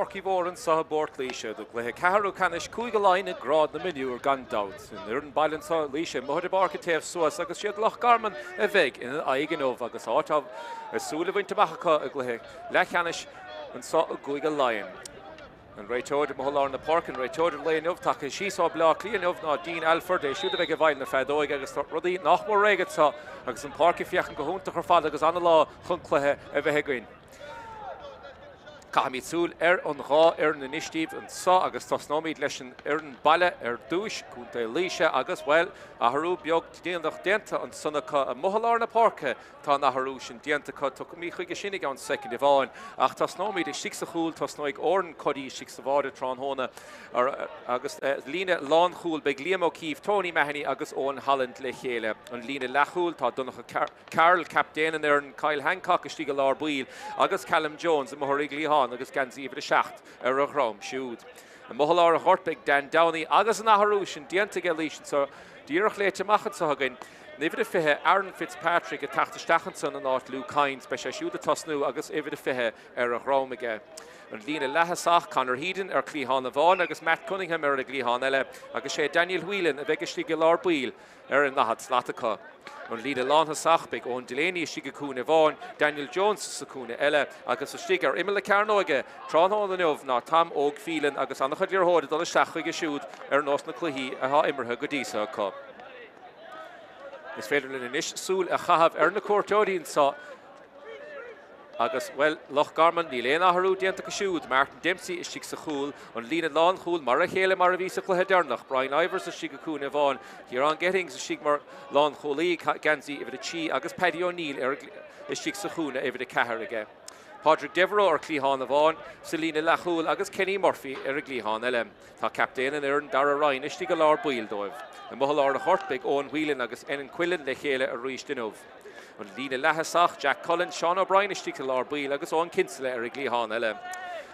Páirc Uí Mhórdha anseo i bPort Laoise do chluiche ceathrú ceannais Cúige Laighean i ngrád na mionúr gan dabht. An fhoireann baile anseo, Laoise, amuigh ar an bpáirc ag téamh suas agus siad Loch Garman a bheidh ina n-aghaidh inniu agus áit á súil a bhaint amach acu i gcluiche leathcheannais anseo i gCúige Laighean. An réiteoir amuigh i lár na páirce, an réiteoir an lae inniu, tagtha síos ó Bleá Cliath inniu ná Dean Alford, é siúd a bheidh i bhfeighil na feadóige agus rudaí nach mór réidh anseo agus an pháirc ag féachaint go hiontach ar fad agus ana-lá chun cluiche a bheith againn. Caithfimid súil ar an dhá fhoireann anois daoibh anseo agus tosnóimid leis an fhoireann baile ar dtúis, Contae Laoise agus, bhuel, athrú beag déanach déanta ansan acu amuigh i lár na páirce. Tá an athrú sin déanta acu, tiocfaimid chuige sin i gceann soicind amháin. Ach tosnóimid istigh sa chúl, tosnóidh Odhrán Cuddy istigh sa bháide tráthnóna agus líne lánchúil beidh Liam O'Keeffe, Tony Mahony agus Eoin Holland le chéile. An líne leathchúil tá Donncha Carroll, captaen an fhoireann, Kyle Hancock istigh i lár baill agus Callum Jones amuigh ar a gcliathán agus geansaí uimhir 7 ar a dhroim siúd. Amuigh i lár an ghoirt beidh Dan Downey agus an athrú sin déanta aige Laois anseo díreach léite amach anseo againn. Uimhir a 20, Aaron Fitzpatrick ag teacht isteach ansan in áit Luke Hynes. Beidh sé siúd ag tosnú agus uimhir a 20 ar a dhrom aige. An líne leath-thosach, Conor Headon ar chliathán amháin agus Matt Cunningham ar an gcliathán eile agus sé Daniel Whelan a bheidh istigh i lár baill ar an ndaichead slat acu. An líne lánthosach, beidh Eoin Delaney istigh i gcúinne amháin, Daniel Jones sa chúinne eile agus istigh ar imeall na cearnóige tráthnóna inniu ná Tom Óg Phelan agus an-chuid liathróid ag dul isteach chuige siúd ar nós na cluichí atá imeartha go dtí seo acu. Is féidir linn anois súil a chaitheamh ar na cuairteoirí anseo. Agus, bhuel, Loch Garman, níl aon athrú déanta acu siúd. Martin Dempsey istigh sa chúl, an líne lánchúil mar a chéile mar a bhí sa chluiche deireanach. Brian Ivers istigh i gcúinne amháin, Ciarán Gettings istigh mar lánchúlaí, geansaí uimhir 3, agus Paddy O'Neill ar istigh sa chúinne, uimhir 4 aige. Pádraig Devereux ar chliathán amháin sa líne leathchúil agus Kenny Murphy ar an gcliathán eile. Tá captaen an fhoireann, Darragh Ryan, istigh i lár baill dóibh. Amuigh i lár an ghoirt beidh Eoin Whelan agus Enan Quillen le chéile arís inniu. An líne leath-thosach, Jack Cullen, Seán O'Brien istigh i lár baill agus Eoin Kinsella ar an gcliathán eile.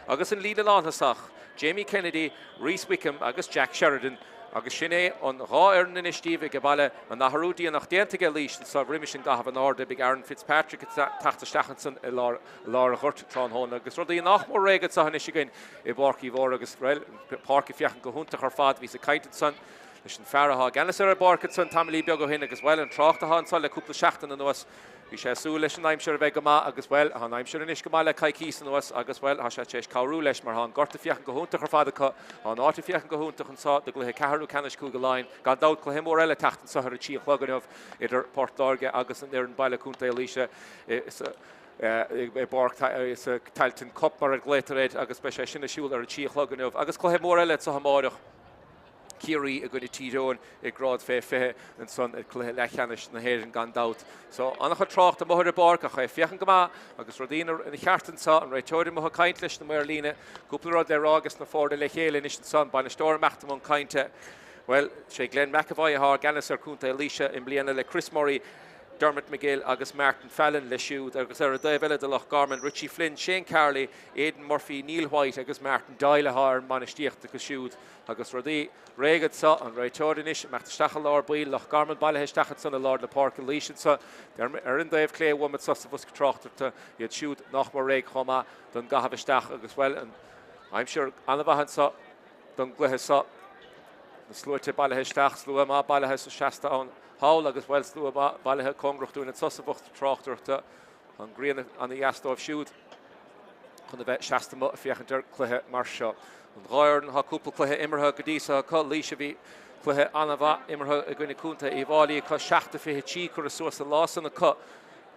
Agus an líne lánthosach, Jamie Kennedy, Rhys Wickham agus Jack Sheridan. Agus sin é an dhá fhoireann anois daoibh age baile, an athrú déanach déanta aige Laois anso roimis an gcaitheamh in airde. Beidh Aaron Fitzpatrick ag teacht isteach ansan i lár an ghoirt tráthnóna. Agus rudaí nach mór réidh anso anois againn i bPáirc Uí Mhórdha agus, bhuel, an pháirc ag féachaint go hiontach ar fad. Bhíos ag caint ansan leis an fear atá i gceannas ar an bpáirc ansan tamaillín beag ó shin agus, bhuel, an trácht atá anso le cúpla seachtain anuas, bhí sé ag súil leis an aimsir a bheith go maith agus, bhuel, tá an aimsir anois go maith le coicíos anuas agus, bhuel, tá sé tar éis cabhrú leis mar tá an gort ag féachaint go hiontach ar fad acu, tá an áit ag féachaint go hiontach anso do gcluiche ceathrú ceannais Cúige Laighean. Gan dabht, cluiche mór eile ag teacht anso ar a trí a chlog inniu idir Port Láirge agus an fhoireann baile Contae Laoise i bPáirc sa Tailteann Cup mar a ghlaotar air agus beidh sé sin ar siúl ar a trí a chlog inniu agus cluiche mór eile anso amáireach. Ciarraí i gcoinne Tír Eoghain i grád fé 20 ansan i gcluiche leathcheannais na hÉireann gan dabht. So, an-chuid trácht amuigh ar an bpáirc ach é ag féachaint go maith agus rudaí ina cheart anso, an réiteoir amuigh ag caint leis na maoir líne, cúpla rud le rá ages na foirne le chéile anois anso, an bainisteoir ag imeacht i mbun cainte. Bhuel, sé Glenn McEvoy atá i gceannas ar Chontae Laoise i mbliana le Chris Murray, Dermot McGill agus Martin Fallon leis siúd agus ar an dtaobh eile de Loch Garman, Richie Flynn, Shane Carley, Aidan Murphy, Neil White agus Martin Doyle atá ar an mbainistíocht acu siúd. Agus rudaí réidh anso, an réiteoir anois, imeacht isteach i lár baill, Loch Garman bailithe isteach ansan i lár na páirce, Laois anso ar an dtaobh clé uaim anso sa bhosca tráchtaireachta, iad siúd nach mór réidh chomh maith don gcaitheamh isteach agus, bhuel, an aimsir an-mhaith anso don gcluiche so. Na sluaite bailithe isteach, slua maith bailithe seasta ann thall agus, bhuel, slua maith bailithe cóngarach dúinn anso sa bhosca tráchtaireachta. Tá an ghrian ana-dheas dóibh siúd chun a bheith seasta amuigh ag féachaint ar chluiche mar seo. An dhá fhoireann, tá cúpla cluiche imeartha go dtí seo acu. Laois a bhí cluiche an-mhaith imeartha i gcoinne Contae Uíbh Fháilí acu, 7-23 curtha suas an lá san acu,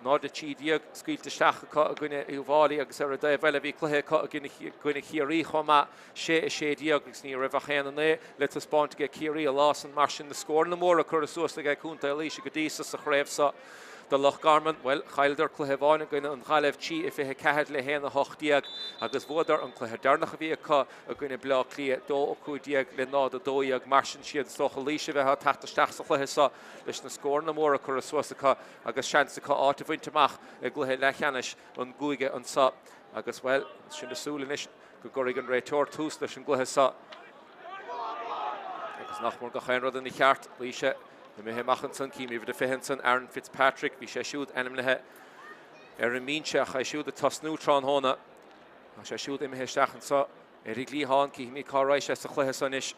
0-13 scaoilte isteach acu i gcoinne Uíbh Fháilí agus ar an dtaobh eile bhí cluiche acu i gcoinne Chiarraí chomh maith, 6-16 agus ní raibh ach 1-9 le taispeáint aige Ciarraí an lá san. Mar sin na scóranna móra curtha suas aige Contae Laoise go dtí seo sa chraobh seo. Do Loch Garman, bhuel, chailleadar cluiche amháin i gcoinne an Ghaillimh, 3-24 le 1-18, agus bhuadar an cluiche deireanach a bhí acu i gcoinne Bleá Cliath, 2-15 le 0-12. Mar sin, siad is dócha Laois a bheidh ag teacht isteach sa chluiche seo leis na scóranna móra curtha suas acu agus seans acu áit a bhaint amach i gcluiche leathcheannais an gcúige anseo. Agus, bhuel, sinn ag súil anois go gcuirfidh an réiteoir tús leis an gcluiche seo. Agus nach mór gach aon rud ina cheart, Laois imithe amach ansan, cím uimhir a 20 ansan, Aaron Fitzpatrick, bhí sé siúd ainmnithe ar an mbinse ach é siúd ag tosnú tráthnóna. Tá sé siúd imithe isteach anso Ar an gcliathán, cífimid cá raghaidh sé sa chluiche seo anois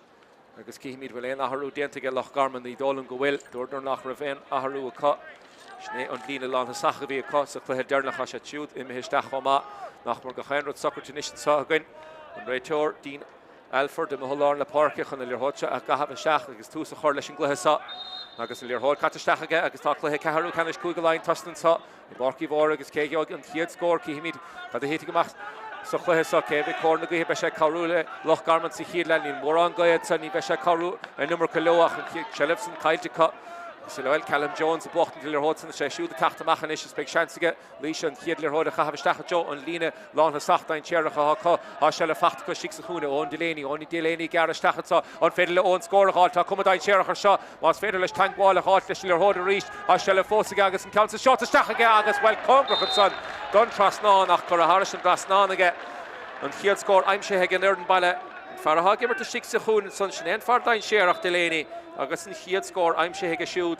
agus cífimid bhfuil aon athrú déanta aige Loch Garman. Ní dóigh liom go bhfuil. Dúradar nach raibh aon athrú acu. Sin é an líne lánthosach a bhí acu sa chluiche deireanach. Tá siad siúd imithe isteach chomh maith. Nach mór gach aon rud socraithe anois anseo againn. An réiteoir, Dean Alford, amuigh i lár na páirce chun an liathróid seo a chaitheamh isteach agus tús a chur leis an gcluiche seo. Agus an liathróid caite isteach aige agus tá cluiche ceathrú ceannais Cúige Laighean tosaithe anseo. I bPáirc Uí Mhórdha agus cé a gheobhaidh an chéad scór? Cífimid cad a thitfidh amach sa chluiche seo. Cé a bheidh cóir na gaoithe? Beidh sé ag cabhrú le Loch Garman sa chéad leath. Níl mórán gaoth anseo, ní bheidh sé ag cabhrú an iomarca leo ach an tseilbh san caillte acu. Agus bhuel, Callum Jones ag buachtaint na liathróide san, is é siúd ag teacht amach anois is beidh seans aige Laoise an chéad liathróid a chaitheamh isteach i dtreo an líne lánthosach dainséarach atá acu. Tá seilbh faighte acu istigh sa chúinne. Eoin Delaney, Eoin Delaney ag gearradh isteach anseo. An féidir le Eoin scór a dh'fháil? Tá cuma dainséarach ar seo. Más féidir leis teangmháil a dh'fháilt leis an liathróid arís, tá seilbh fós aige agus an ceann san seolta isteach aige agus, bhuel, cóngarach ansan don trasnán ach curtha thairis an dtrasnán aige. An chéad scór aimsithe ag an fhoireann baile. An fear atá ag imirt istigh sa chúinne ansan, sin é an fear dainséarach, Delaney, agus an chéad scór aimsithe aige siúd.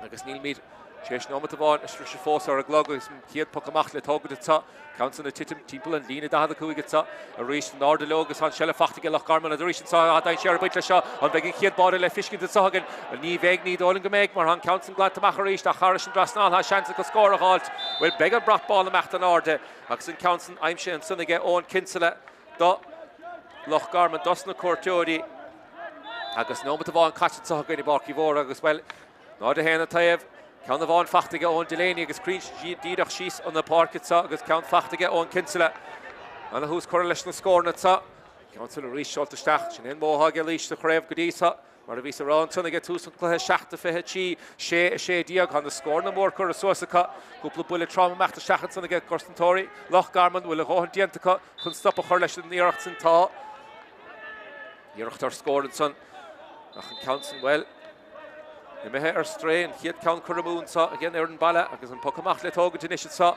Agus nílimid tar éis nóimeat amháin a sroiseadh fós ar an gclog agus an chéad poc amach le tógaint anseo. Ceann san ag titim timpeall an líne 45 anseo arís in airde leo agus an seilbh faighte ag Loch Garman arís anseo. Tá dainséar ag baint leis seo. An mbeidh an chéad báide le fiscint anseo againn? Ní bheidh, ní dóigh liom go mbeidh mar tá an ceann san glanta amach arís ach thairis an dtrasnán tá seans acu scór a dh'fháilt. Bhuel, beidh an brat bán imeacht in airde agus an ceann san aimsithe ansan aige Eoin Kinsella do Loch Garman dos na cuairteoirí. Agus nóimeat amháin caite anseo againn i bPáirc Uí Mhórdha agus, bhuel, 0-1 an taobh. Ceann amháin faighte aige Eoin Delaney agus cruinn díreach síos an pháirc anseo agus ceann faighte aige Eoin Kinsella. Ana thús curtha leis na scóranna anseo. Ceann san arís seolta isteach. Sin é an modh atá aige Laois sa chraobh go dtí seo. Mar a bhíos a rá ansan ag tús an chluiche 7-23, 6-16. Tá na scóranna mór curtha suas acu. Cúpla buille trom imeacht isteach ansan aige cosantóirí Loch Garman. Bhfuil a dhóthain déanta acu chun stop a chur leis an iarracht sin? Tá. Iarracht ar scór ansan ach an ceann san, bhuel, imithe ar strae. An chéad ceann curtha amú anseo ag an fhoireann baile agus an poc amach le tógaint anois anseo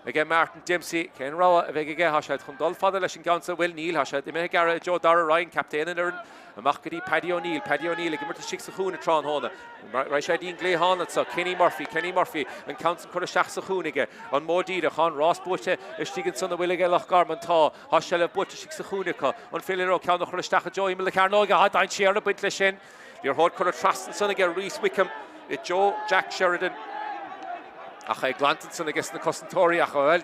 aige Martin Dempsey. Cén rogha a bheidh aige? Tá sé chun dul fada leis an gceann seo. Bhuel, níl. Tá sé imithe ag gearradh i dtreo Dara Ryan, captaen an fhoireann, amach go dtí Paddy O'Neill. Paddy O'Neill ag imirt istigh sa chúinne tráthnóna. Raghaidh sé dtí'n gcliathán anseo. Kenny Murphy, Kenny Murphy, an ceann san curtha isteach sa chúinne aige. An modh díreach. Tá an rás buaite istigh ansan an bhfuil aige Loch Garman. Tá. Tá seilbh buaite istigh sa chúinne acu. An féidir leo ceann a chur isteach i dtreo imeall na cearnóige? Tá dainséar ag baint leis sin. Liathróid curtha trasna ansan aige Rhys Wickham i dtreo Jack Sheridan. Ach é glanta ansan aige sna cosantóirí ach, bhuel,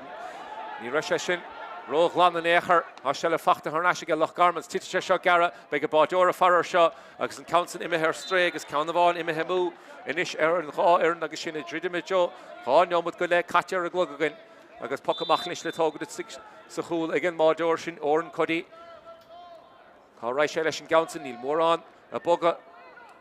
ní raibh sé sin ró-ghlan in aon chor. Tá seilbh faighte thar n-ais aige Loch Garman. Titfidh sé seo gearradh. Beidh an báideoir ag faire air seo agus an ceann san imithe ar strae agus ceann amháin imithe amú anois ar an dhá fhoireann agus sinn ag druidim i dtreo 2 neomat go leith caite ar an gclog againn. Agus poc amach anois le tógaint sa chúl ag an mbáideoir sin, Odhrán Cuddy. Cá raghaidh sé leis an gceann sin? Níl mórán ag bogadh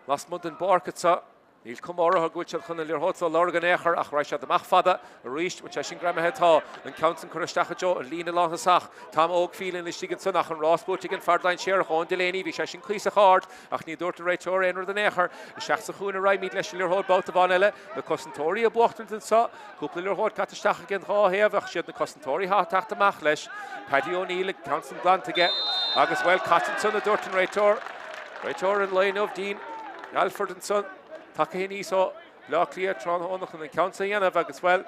lasmuigh den bpáirc anseo. Níl cuma orthu go bhfuil siad chun an liathróid a lorg in aon chor ach raghaidh siad amach fada arís. Bhfuil sé sin greamaithe? Tá. An ceann sin curtha isteach i dtreo an líne lánthosach. Tom Óg Phelan istigh ansan ach an rás buaite ag an fear dainséarach, Eoin Delaney. Bhí sé sin cuíosach ard ach ní dúirt an réiteoir aon rud in aon chor. Isteach sa chúinne raghaimid leis an liathróid babhta amháin eile. Na cosantóirí ag buachtaint anseo. Cúpla liathróid caite isteach ag an dhá thaobh ach siad na cosantóirí atá ag teacht amach leis. Paddy O'Neill an ceann san glanta aige agus, bhuel, caite ansan a dúirt an réiteoir. Réiteoir an lae inniu, Dean Alford ansan, tagtha aníos ó Bhaile Átha Cliath tráthnóna chun an ceann san a dhéanamh agus, bhuel,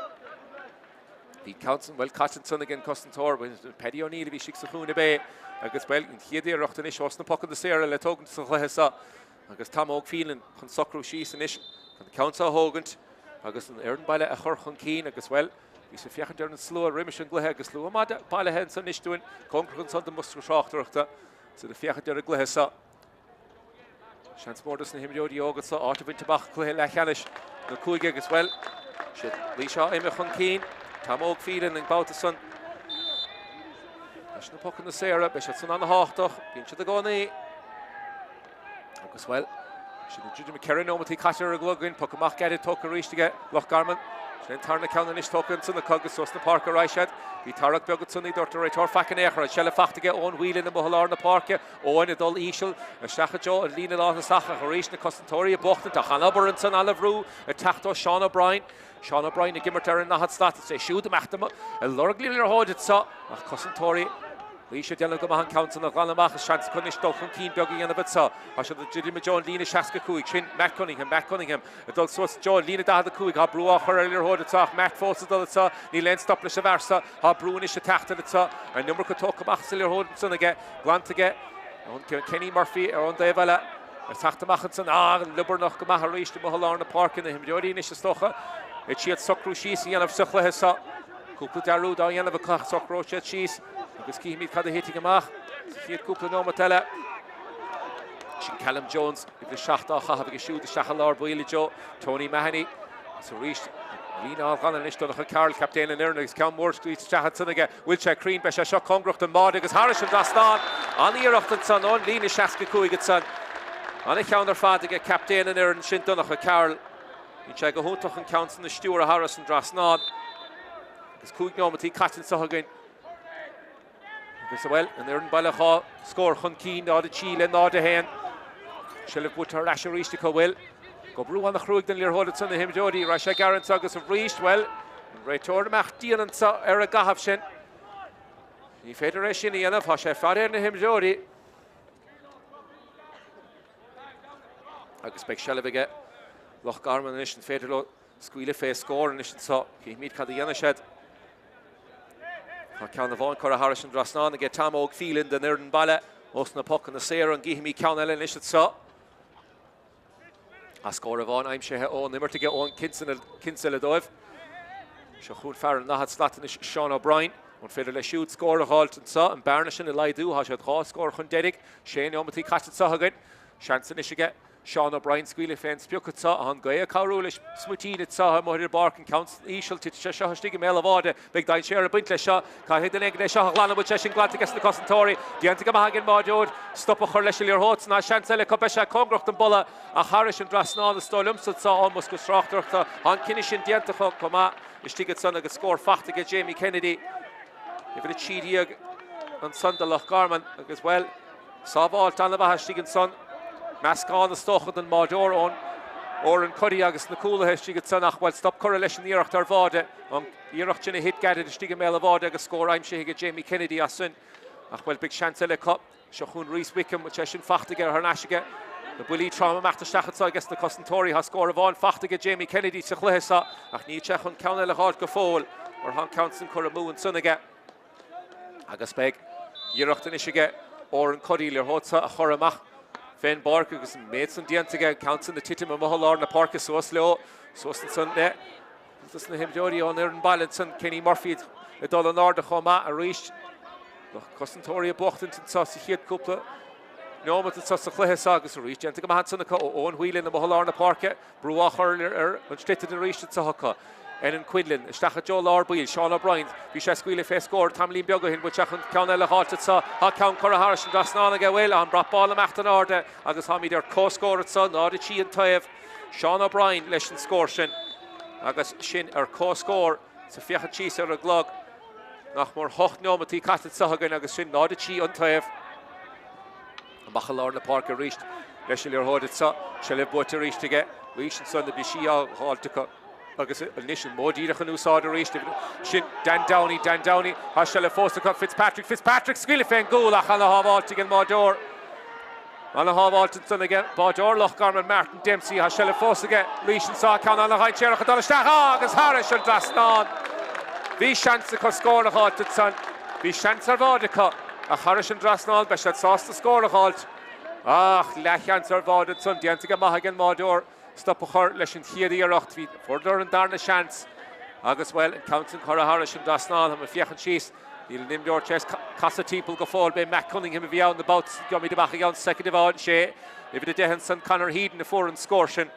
bhí an ceann san, bhuel, caite ansan ag an cosantóir, Paddy O'Neill a bhí istigh sa chúinne ab é agus, bhuel, an chéad iarracht anois ós na pocanna saora le tógaint sa chluiche seo. Agus Tom Óg Phelan chun socrú síos anois chun an ceann seo a thógaint agus an fhoireann baile a chur chun cinn agus, bhuel, bhíos ag féachaint ar an slua roimis an gcluiche agus slua maith bailithe ansan anois dúinn, cóngarach ansan don mbosca tráchtaireachta, is iad ag féachaint ar an gcluiche seo. Seans mór dos na himreoirí óga seo áit a bhaint amach i gcluiche leathcheannais na cúige agus, bhuel, siad Laois atá imithe chun cinn. Tom Óg Phelan an babhta san leis na pocanna saora, beidh siad san ana-thábhachtach, bíonn siad i gcónaí. Agus, bhuel, sin ag druidim 4 nóimeataí caite ar an gclog againn, poc amach gairid tógtha arís aige Loch Garman. Sin an tarna ceann anois tógtha ansan acu agus suas na páirce a raghaidh siad. Bhí tarrac beag ansan ní dúirt an réiteoir faic in aon chor. An seilbh faighte aige Eoin Whelan amuigh i lár na páirce. Eoin ag dul íseal isteach i dtreo an líne lánthosach ach arís na cosantóirí ag buachtaint ach an-obair ansan, an-bhrú ag teacht ó Seán O'Brien. Seán O'Brien ag imirt ar an ndaichead slat. Is é siúd imeacht ag lorg liathróid anseo ach cosantóirí. Laois ag déanamh go maith an ceann san a ghlanadh amach is seans acu anois dul chun cinn beag a dhéanamh anseo. Tá siad ag druidim i dtreo an líne 65. Sin Matt Cunningham, Matt Cunningham ag dul suas i dtreo an líne 45. Tá brú á chur ar an liathróid anseo ach Matt fós ag dul anseo. Níl aon stop leis an bhfear seo. Tá brú anois ag teacht air anseo. An iomarca tógtha amach as an liathróid ansan aige. Glanta aige. Kenny Murphy ar an dtaobh eile ag teacht amach ansan. Ah, liobarnach go maith arís amuigh i lár na páirce. Na himreoirí anois is dócha ag siad socrú síos a dhéanamh sa chluiche seo. Cúpla dearúd á dhéanamh acu ach socróidh siad síos agus cífimid cad a thitfidh amach sa chéad cúpla nóimeat eile. Sin Callum Jones, uimhir 7 á chaitheamh aige siúd isteach i lár baill i dtreo Tony Mahony. Agus arís líne á ghlanadh anois Donncha Carroll, captaen an fhoireann agus ceann mór scaoilte isteach ansan aige. Bhfuil sé cruinn? Beidh sé seo cóngarach don mbáide agus thairis an dtrasnán. An-iarracht ansan ón líne 65 ansan. An-cheann ar fad aige captaen an fhoireann sin Donncha Carroll. Bhí sé go hiontach an ceann san a stiúradh thairis an dtrasnán. Agus 5 nóimeataí caite anseo againn. Agus, bhuel, an fhoireann baile 2 scór chun cinn, 0-3 le 0-1. Seilbh buaite ar ais arís acu, bhuel, ag oibriú an-chruaidh don liathróid ansan na himreoirí, raibh sé gearr anseo agus arís, bhuel, an réiteoir amach dian anseo ar an gcaitheamh sin. Ní féidir é sin a dhéanamh, tá sé fada ar na himreoirí. Agus beidh seilbh aige Loch Garman anois, an féidir leo scaoileadh fé scór anois anseo? Cífimid cad a dhéanfaidh siad. Tá ceann amháin curtha thairis an dtrasnán aige Tom Óg Phelan den fhoireann baile ós na pocanna saora. An gcífimid ceann eile anois anseo? Tá scór amháin aimsithe ón imirt aige Eoin Kinsella dóibh. Seo chugainn fear an 40 slat anois Seán O'Brien. An féidir leis siúd scór a dh'fháilt anseo? An bearna sin a laghdú. Tá siad 2 scór chun deiridh. Sé neomataí caite anseo againn. Seans anois aige Seán O'Brien scaoileadh fén sprioc anseo. Tá an gaoth ag cabhrú leis smuitín anseo amuigh ar an bpáirc. An ceann san íseal. Titfidh sé seo istigh i mbéal an bháide. Beidh dainséar ag baint leis seo. Caithfidh duine éigin é seo a ghlanadh. Bhfuil sé sin glanta aige na cosantóirí. Déanta go maith ag an mbáireoir stop a chur leis an liathróid san. Tá seans eile acu. Beidh sé cóngarach don bpolla ach thairis an dtrasnán is dóigh liomsa anseo ón mbosca tráchtaireachta. Tá an cinneadh sin déanta acu chomh maith istigh ansan agus scór fachta aige Jamie Kennedy. Uimhir 13 ansan do Loch Garman agus, bhuel, Sábháilt an-mhaith istigh ansan. Meascán is dócha den mbáireoir ón Oran Cuddy agus na cúlaithe istigh ansan ach, bhuel, stop curtha leis an iarracht ar bháide. An iarracht sin a thit gairid istigh i mbéal an bháide agus scór aimsithe aige Jamie Kennedy as sin. Ach, bhuel, beidh seans eile acu. Seo chugainn Rhys Wickham, bhfuil sé sin fachta aige thar n-ais aige. Na buillí troma ag imeacht isteach anso aige sna cosantóirí. Tá scór amháin fachta aige Jamie Kennedy sa chluiche seo ach níl sé chun ceann eile a dh'fháilt go fóill mar tá an ceann san curtha amú ansan aige. Agus beidh iarracht anois aige Oran Cuddy liathróid seo a chur amach fén bpáirc agus an méid san déanta aige, an ceann san ag titim amuigh i lár na páirce suas leo, suas ansan le dos na himreoirí ón fhoireann baile ansan, Kenny Murphy ag dul in airde chomh maith arís. Na cosantóirí ag buachtaint anseo sa chéad cúpla nóimeat anseo sa chluiche seo agus arís déanta go maith ansan acu ó Eoin Whelan amuigh i lár na páirce. Brú á chur ar an sliotar arís anseo acu. Enan Quinlan isteach i dtreo lár baill. Seán O'Brien, bhí sé ag scaoileadh fé scór tamaillín beag ó shin. Bhfuil sé chun ceann eile a dh'fháilt anseo? Tá ceann curtha thairis an dtrasnán aige. Bhuel, an brat bán ag imeacht in airde agus táimid ar comhscór anseo, 0-3 an taobh. Seán O'Brien leis an scór sin agus sinn ar comhscór sa féachaint síos ar an gclog. Nach mór 8 neomataí caite anseo againn agus sin 0-3 an taobh. Amach i lár na páirce arís leis an liathróid anseo. Seilbh buaite arís aige. Laois ansan na brisí á dh'fháilt acu agus anois an modh díreach in úsáid arís. Sin Dan Downey, Dan Downey. Tá seilbh fós acu. Fitzpatrick, Fitzpatrick scaoileadh fén gcúl ach ana-shábháilt ag an mbáireoir. Ana-shábháilt ansan aige báireoir Loch Garman, Martin Dempsey. Tá seilbh fós aige Laois anseo. Ceann ana-dhainséarach ag dul isteach agus thairis an dtrasnán. Bhí seans acu scór a dh'fháilt ansan. Bhí seans ar bháide acu. Ach thairis an dtrasnán, beidh siad sásta scór a dh'fháilt. Ach leathsheans ar bháide ansan, déanta go maith ag an mbáireoir stop a chur leis an chéad iarracht. Bhí fuaireadar an darna seans agus, bhuel, an ceann sin curtha thairis an dtrasnán. Tá mé ag féachaint síos, níl an imreoir tar éis casadh timpeall go fóill. B'é Matt Cunningham a bhí ann na babhta. Gheobhaimid amach i gceann soicind amháin. Sé uimhir 10 ansan, Conor Heaton, a fuair an scór sin.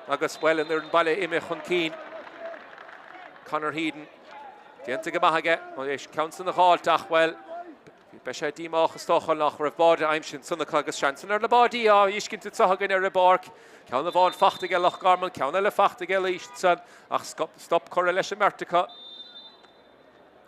Agus, bhuel, an fhoireann baile imithe chun cinn. Conor Heaton. Déanta go maith aige, tar éis an ceann san a dh'fháilt ach, bhuel, beidh sé díomách is dócha nach raibh báide aimsithe ansan acu agus seansanna ar na báidí á fheiscint anseo againn ar an bpáirc. Ceann amháin fachta aige Loch Garman, ceann eile fachta aige Laois ansan ach stop curtha leis an mbeirt acu.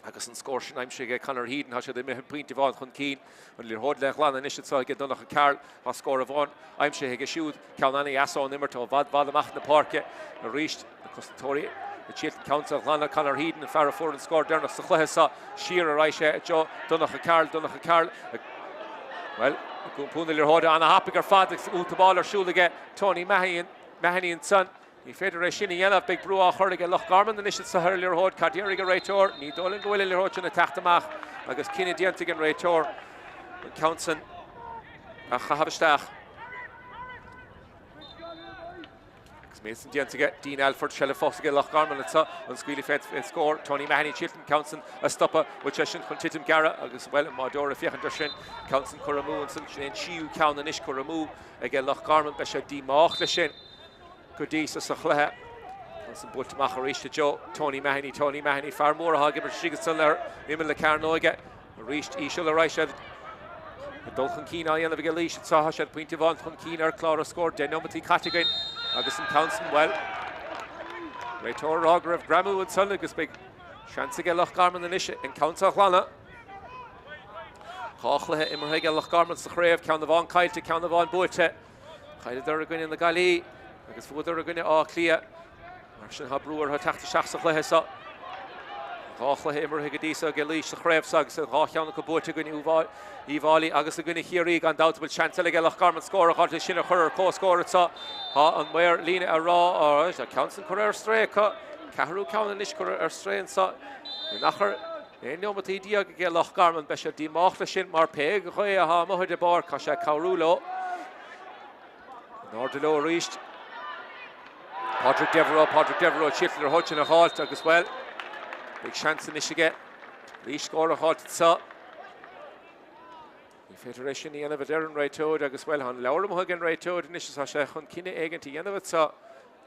Agus an scór sin aimsithe aige Conor Heaton, tá siad imithe pointe amháin chun cinn. An liathróid le glanadh anois anseo aige Donncha Carroll. Tá scór amháin aimsithe aige siúd. Ceann an-dheas ón imirt ó bhfad bhfad amach na páirce arís. Na cosantóirí. Ag triail an ceann seo a ghlanadh, Conor Headon, an fear a fuair an scór deireanach sa chluiche seo, siar ar aghaidh sé i dtreo Donncha Carroll, Donncha Carroll ag, bhuel, ag iompú na liathróide ana-thapaidh ar fad agus útamáil ar siúl aige Tony Mahony ansan. Ní féidir é sin a dhéanamh, beidh brú á chur aige Loch Garman anois anseo ar an liathróid. Cad déarfaidh an réiteoir? Ní dóigh liom go bhfuil an liathróid sin ag teacht amach agus cinneadh déanta ag an réiteoir an ceann san a chaitheamh isteach. Agus méid san déanta aige Dean Elford, seilbh fós aige Loch Garman anseo, an scaoilfidh fén scór. Tony Mahony ag triail an ceann san a stopadh, bhfuil sé sin chun titim gearradh agus, bhuel, an báideoir ag féachaint ar sin, ceann san curtha amú ansan, sin é an tríú ceann anois curtha amú aige Loch Garman, beidh sé díomách leis sin. go dtí so sa chluiche. Ansan buailte amach arís i dtreo Tony Mahony, Tony Mahony, fear mór atá ag imirt istigh ansan ar imeall na cearnóige. Arís íseal ar aghaidh siad. Dul chun cinn á dhéanamh aige Laois anseo. Tá siad pointe amháin chun cinn ar chlár an scóir. 10 neomataí caite againn agus an ceann san, bhuel, réiteoir ag rá go raibh greamú ansan agus beidh seans aige Loch Garman anois an ceann seo a ghlanadh. Dhá chluiche imeartha aige Loch Garman sa chraobh, ceann amháin caillte, ceann amháin buaite. Chailleadar i gcoinne na Gaillimhe agus bhuadar i gcoinne Átha Cliath. Mar sin tá brú orthu teacht isteach sa chluiche seo. Dhá chluiche imeartha go dtí seo ag Laois sa chraobh seo agus an dhá cheann acu buaite i gcoinne Uíbh Fhailí agus i gcoinne Chiarraí. Gan dabht bhfuil seans eile aige Loch Garman scór a fháil sin a chur ar comhscór anseo. Tá an maor líne ag rá tá ceann san curtha ar strae acu. Ceathrú ceann anois curtha ar strae anseo. In achar 11 neomataí aige Loch Garman. Beidh siad díomách leis sin mar pé gaoth atá amuigh ar an bpáirc tá sé ag cabhrú leo. In airde leo arís. Padraig Devereux, Padraig Devereux ag triail an liathróid sin a dh'fháilt agus, bhuel, beidh seans anois aige Laois scór a dh'fháilt anseo. Ní féidir é sin a dhéanamh a deir an réiteoir agus, bhuel, tá an leabhar amuigh ag an réiteoir anois is tá sé chun cinneadh éigint a dhéanamh anseo.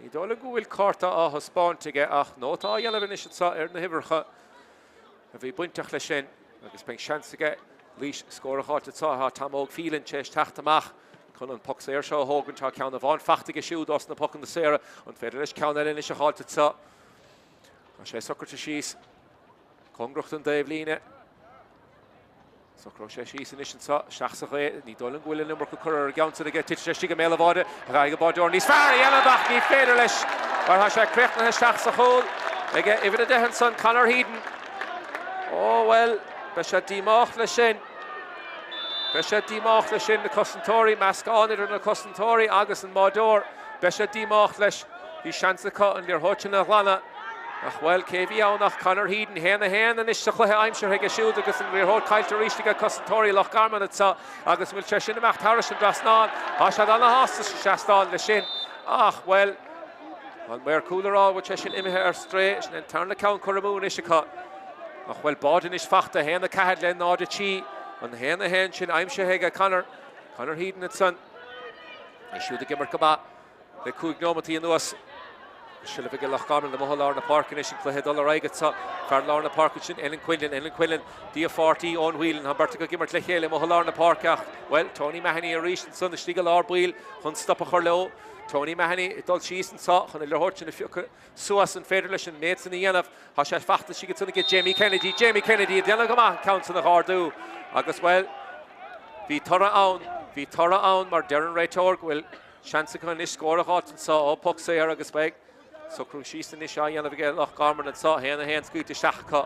Ní dóigh liom go bhfuil cárta á thaispeáint aige ach nóta á dhéanamh anois anseo ar na huimhreacha a bhí bainteach leis sin agus beidh seans aige Laois scór a dh'fháilt anseo. Tá Tom Óg Phelan tar éis teacht amach chun an poc saor seo a thógaint. Tá ceann amháin fachta aige siúd os na pocanna saora. An féidir leis ceann eile anois a dh'fháilt anseo? Tá sé socraithe síos cóngarach don dtaobhlíne. Socróidh sé síos anois anseo, isteach sa ghaoth. Ní dóigh liom go bhfuil an iomarca curtha ar an gceann sin aige. Titfidh sé istigh i mbéal an bháide. Caithfidh an báideoir níos fearr a dhéanamh ach ní féidir leis mar tá sé críochnaithe isteach sa chúl aige uimhir 10 ansan, Conor Headon. Ó bhuel, beidh sé díomách leis sin. Beidh sé díomách leis sin, na cosantóirí, meascán idir na cosantóirí agus an mbáideoir. Beidh sé díomách leis. Bhí seans acu an liathróid sin a ghlanadh. Ach, bhuel, cé a bhí ann ach Conor Headon. 1-1 anois sa chluiche aimsithe aige siúd agus an liathróid caillte arís aige cosantóirí Loch Garman anseo agus an bhfuil sé sin imeacht thairis an dtrasnán? Tá siad ana-shásta sa seastán leis sin ach, bhuel, an maor cúil ag rá go bhfuil sé sin imithe ar strae. Sin é an tarna ceann curtha amú anois acu. Ach, bhuel, báide anois fachta, 1-4 le 0-3. An 1-1 sin aimsithe aige Conor, Conor Headon ansan. É siúd ag imirt go maith. Le 5 neomataí anuas, seilbh aige Loch Garman amuigh i lár na páirce anois, an cluiche ag dul ar aghaidh anseo. Fear lár na páirce ansin, Ellen Quinlan, Ellen Quinlan, dea-pháirtí Eoin Whelan. Tá an bheirt acu ag imirt le chéile amuigh i lár na páirce ach, bhuel, Tony Mahony arís ansan istigh i lár baill chun stop a chur leo. Tony Mahony ag dul síos anseo chun an liathróid sin a phiocadh suas. An féidir leis an méid san a dhéanamh? Tá sé fachta istigh ansan aige Jamie Kennedy. Jamie Kennedy ag déanamh go maith an ceann san a dh'ardú agus, bhuel, bhí toradh ann, bhí toradh ann mar deir an réiteoir go bhfuil Seans acu anois scór a dh'fháilt anseo ó poc saor agus beidh socrú síos anois á dhéanamh aige Loch Garman anseo, 1-1 scaoilte isteach acu.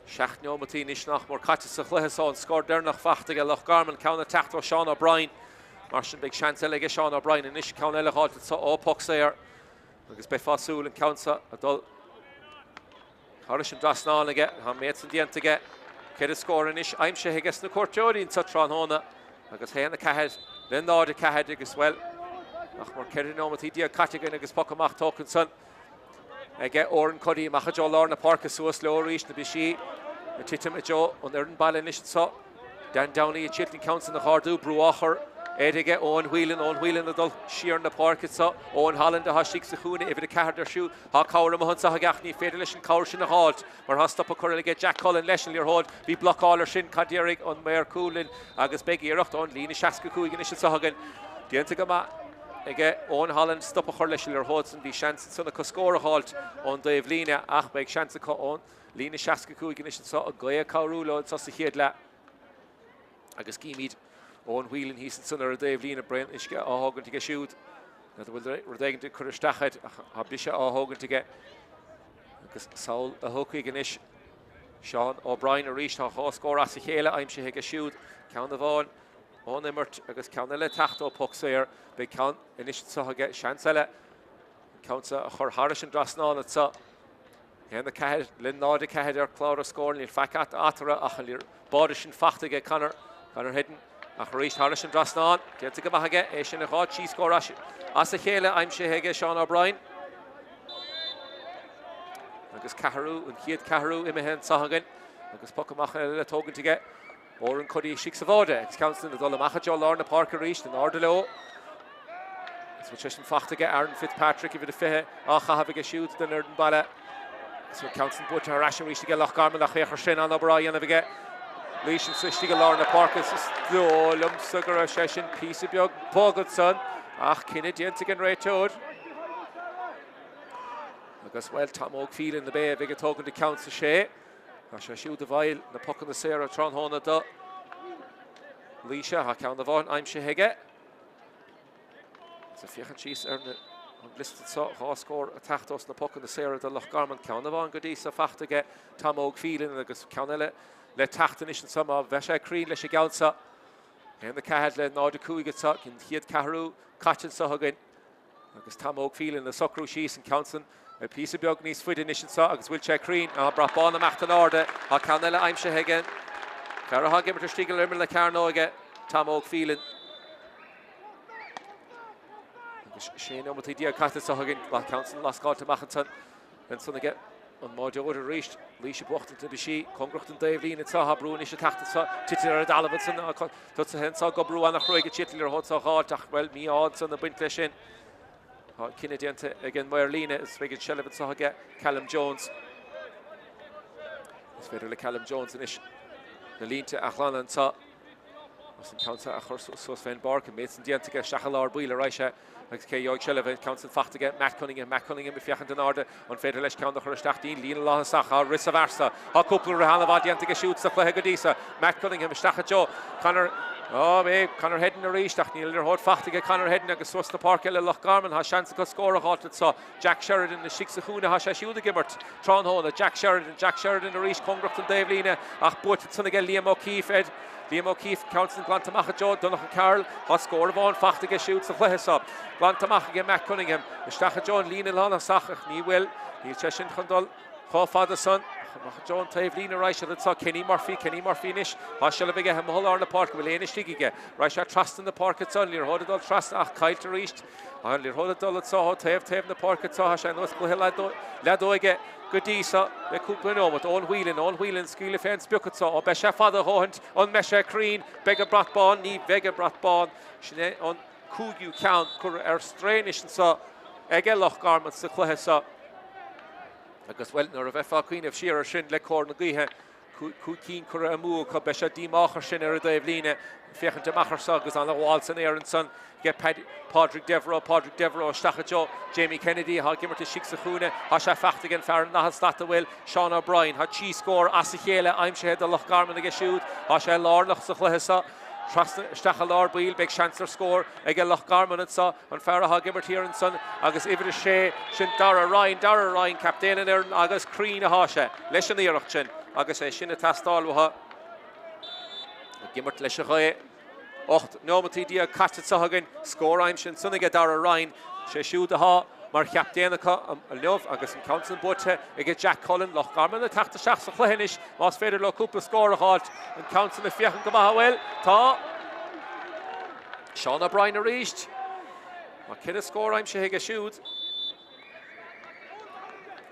7 neomataí anois nach mór caite sa chluiche seo, an scór deireanach fachta aige Loch Garman, ceann ag teacht ó Seán O'Brien. Mar sin beidh seans eile aige Seán O'Brien anois ceann eile a dh'fháilt anseo ó poc saor agus beifeá ag súil an ceann seo a dul Thairis an dtrasnán aige, tá an méid san déanta aige. Ceithre scór anois aimsithe aige sna cuairteoirí anseo tráthnóna agus 1-4 le 0-4 agus, bhuel, nach mór 14 neomataí caite againn agus poc amach tógtha ansan aige Odhrán Cuddy amach i dtreo lár na páirce suas leo arís na biseacha ag titim i dtreo an fhoireann baile anois anseo. Dan Downey ag triail an ceann san a dh'ardú, brú á chur air aige Eoin Whelan, Eoin Whelan ag dul siar na páirce anseo, Eoin Holland atá istigh sa chúinne, uimhir 4 air siúd. Tá cabhair amuigh anseo aige ach ní féidir leis an cabhair sin a dh'fháilt mar tá stopadh curtha aige Jack Cullen leis an liathróid. Bhí blocáil ar sin, cad déarfaidh an maor cúil linn agus beidh iarracht ón líne 65 anois anseo againn. Déanta go maith aige Eoin Holland stop a chur leis an liathróid san. Bhí seans ansan acu scór a dh'fháilt ón dtaobh líne ach beidh seans acu ón líne 65 anois anseo, an gaoth ag cabhrú leo anseo sa chéad leath. Agus címid Eoin Whelan thíos ansan ar an dtaobh líne, braon uisce á thógaint aige siúd. N'fheadar bhfuil rud éigin ag cur isteach air ach tá briseadh á thógaint aige agus sall a thiocfaidh anois Seán O'Brien arís. Tá 2 scór as a chéile aimsithe aige siúd, ceann amháin ón imirt agus ceann eile ag teacht ó poc saor. Beidh ceann anois anseo aige, seans eile an ceann seo a chur thairis an dtrasnán anseo. 1, 4 le 0, 4 ar chlár na scór. Níl faic eatarthu ach an báide sin fachta aige Conor, Conor Headon. Ach arís thairis an dtrasnán, déanta go maith aige, é sin a dhá trí scór as a chéile aimsithe aige Seán O'Brien. Agus ceathrú, an chéad ceathrú imithe anseo againn agus poc amach eile le tógaint aige. Odhrán Cuddy istigh sa bháide agus ceann san ag dul amach i dtreo lár na páirce arís in airde leo. Is bhfuil sé sin fachta aige Aaron Fitzpatrick, uimhir a 20 á chaitheamh aige siúd don fhoireann baile. Is bhfuil ceann san buaite thar ais arís aige Loch Garman ach féach ar sin, an-obair á dhéanamh aige Laois anso istigh i lár na páirce. Is dóigh liomsa go raibh sé sin píosa beag bog ansan ach cinneadh déanta ag an réiteoir. Agus bhuel, Tom Óg Phelan ab é a bheidh ag tógaint an ceann sa sé. Tá sé siúd a bhfeighil na pocanna saora tráthnóna do Laoise. Tá ceann amháin aimsithe aige. Is ag féachaint síos ar an liosta seo, 2 scór ag teacht ós na pocanna saora do Loch Garman. Ceann amháin go dtí so fachta aige Tom Óg Phelan agus ceann eile le teacht anois anseo má bheidh sé cruinn leis an gceann seo. 1, 4 le 0, 5 anseo, an chéad ceathrú caite anseo againn. Agus Tom Óg Phelan ag socrú síos an ceann san píosa beag níos faide anois anseo agus bhfuil sé cruinn? Tá brat bán amach in airde. Tá ceann eile aimsithe aige. Fear atá ag imirt istigh ar imeall na cearnóige, Tom Óg Phelan. Agus 16 nóimeataí caite anseo againn. Tá ceann san lascáilte amach ansan. Ansan aige an mbáideoir arís. Laois ag buachtaint na brisí. Cóngarach don dtaobhlíne anseo. Tá brú anois ag teacht anseo. Titeann ar an dtalamh ansan. Tosaithe anseo ag oibriú an-chruaidh. An liathróid seo a dh'fháilt ach, bhuel, mí-ádh ansan ag baint leis sin. Tá cinneadh déanta ag an maor líne is beidh an seilbh anseo aige Callum Jones. Is féidir le Callum Jones anois na línte a ghlanadh anseo. As an ceann seo a chur suas fén bpáirc, an méid san déanta aige isteach i lár baill ar aghaidh sé agus cé a gheobhaidh seilbh an ceann san fachta aige Matt Cunningham, Matt Cunningham ag féachaint in airde, an féidir leis ceann a chur isteach dtí'n líne lántosach, tá rith sa bhfear so, tá cúpla rith an-mhaith déanta aige siúd sa chluiche go dtí so, Matt Cunningham isteach i dtreo Conor, ó é Conor Headon arís ach níl an liathróid fachta aige Conor Headon agus suas na páirce le Loch Garman, tá seans acu scór a dh'fháilt anso. Jack Sheridan istigh sa chúinne, tá sé siúd ag imirt tráthnóna. Jack Sheridan, Jack Sheridan arís cóngarach don dtaobhlíne ach buaite ansan aige Liam O'Keefe ar Liam O'Keefe, ceann san glanta amach i dtreo Donncha Carroll. Tá scór amháin fachta aige siúd sa chluiche seo. Glanta amach aige Matt Cunningham. Isteach i dtreo an líne lántosach ach ní bhfuil, níl sé sin chun dul chomh fada san. Ach amach i dtreo an taobhlíne a raghaidh siad anseo. Kenny Murphy, Kenny Murphy anois. Tá seilbh aige amuigh i lár na páirce. Bhfuil éinne istigh aige? Raghaidh sé trasna na páirce anseo. An liathróid ag dul trasna ach caillte arís. Tá an liathróid ag dul anseo ó taobh taobh na páirce anseo. Tá sé ar nós cluiche leadóige go dtí seo le cúpla neomat. Eoin Whelan, Eoin Whelan ag scaoileadh fén sprioc anseo. Ó beidh sé fada a dhóthaint. An mbeidh sé cruinn? Beidh an brat bán? Ní bheidh an brat bán. Sin é an cúigiú ceann curtha ar strae anois anseo aige Loch Garman sa chluiche seo. Agus, bhuel, nuair a bheifeá ag cuimhneamh siar air sin le cóir na gaoithe, 5 cinn curtha amú acu. Beidh sé díomách ar sin ar an dtaobh líne. Féachaint amach ar seo agus an-bhall san aer ansan aige Pádraig Devereux. Pádraig Devereux isteach i dtreo Jamie Kennedy atá ag imirt istigh sa chúinne. Tá sé fachta ag an fear i ndath an slat a bhfuil Seán O'Brien. Tá 3 scór as a chéile aimsithe do Loch Garman aige siúd. Tá sé lárnach sa chluiche seo. Trasna isteach i lár baill. Beidh seans ar scór aige Loch Garman anso. An fear atá ag imirt thiar ansan agus uimhir a sé, sin Dara Ryan, Dara Ryan, captaen an fhoireann agus cruinn atá sé leis an iarracht sin agus é sin ag teastáil uathu. Ag imirt leis an ghaoth. 18 neomataí caite anseo againn. Scór aimsithe ansan aige Dara Ryan. Sé siúd atá mar chaptaen acu inniu agus an ceann san buaite aige Jack Cullen. Loch Garman ag teacht isteach sa chluiche anois más féidir leo cúpla scór a dh'fháilt. An ceann san ag féachaint go maith, an bhfuil? Tá! Seán O'Brien arís. Tá 4 scór aimsithe aige siúd.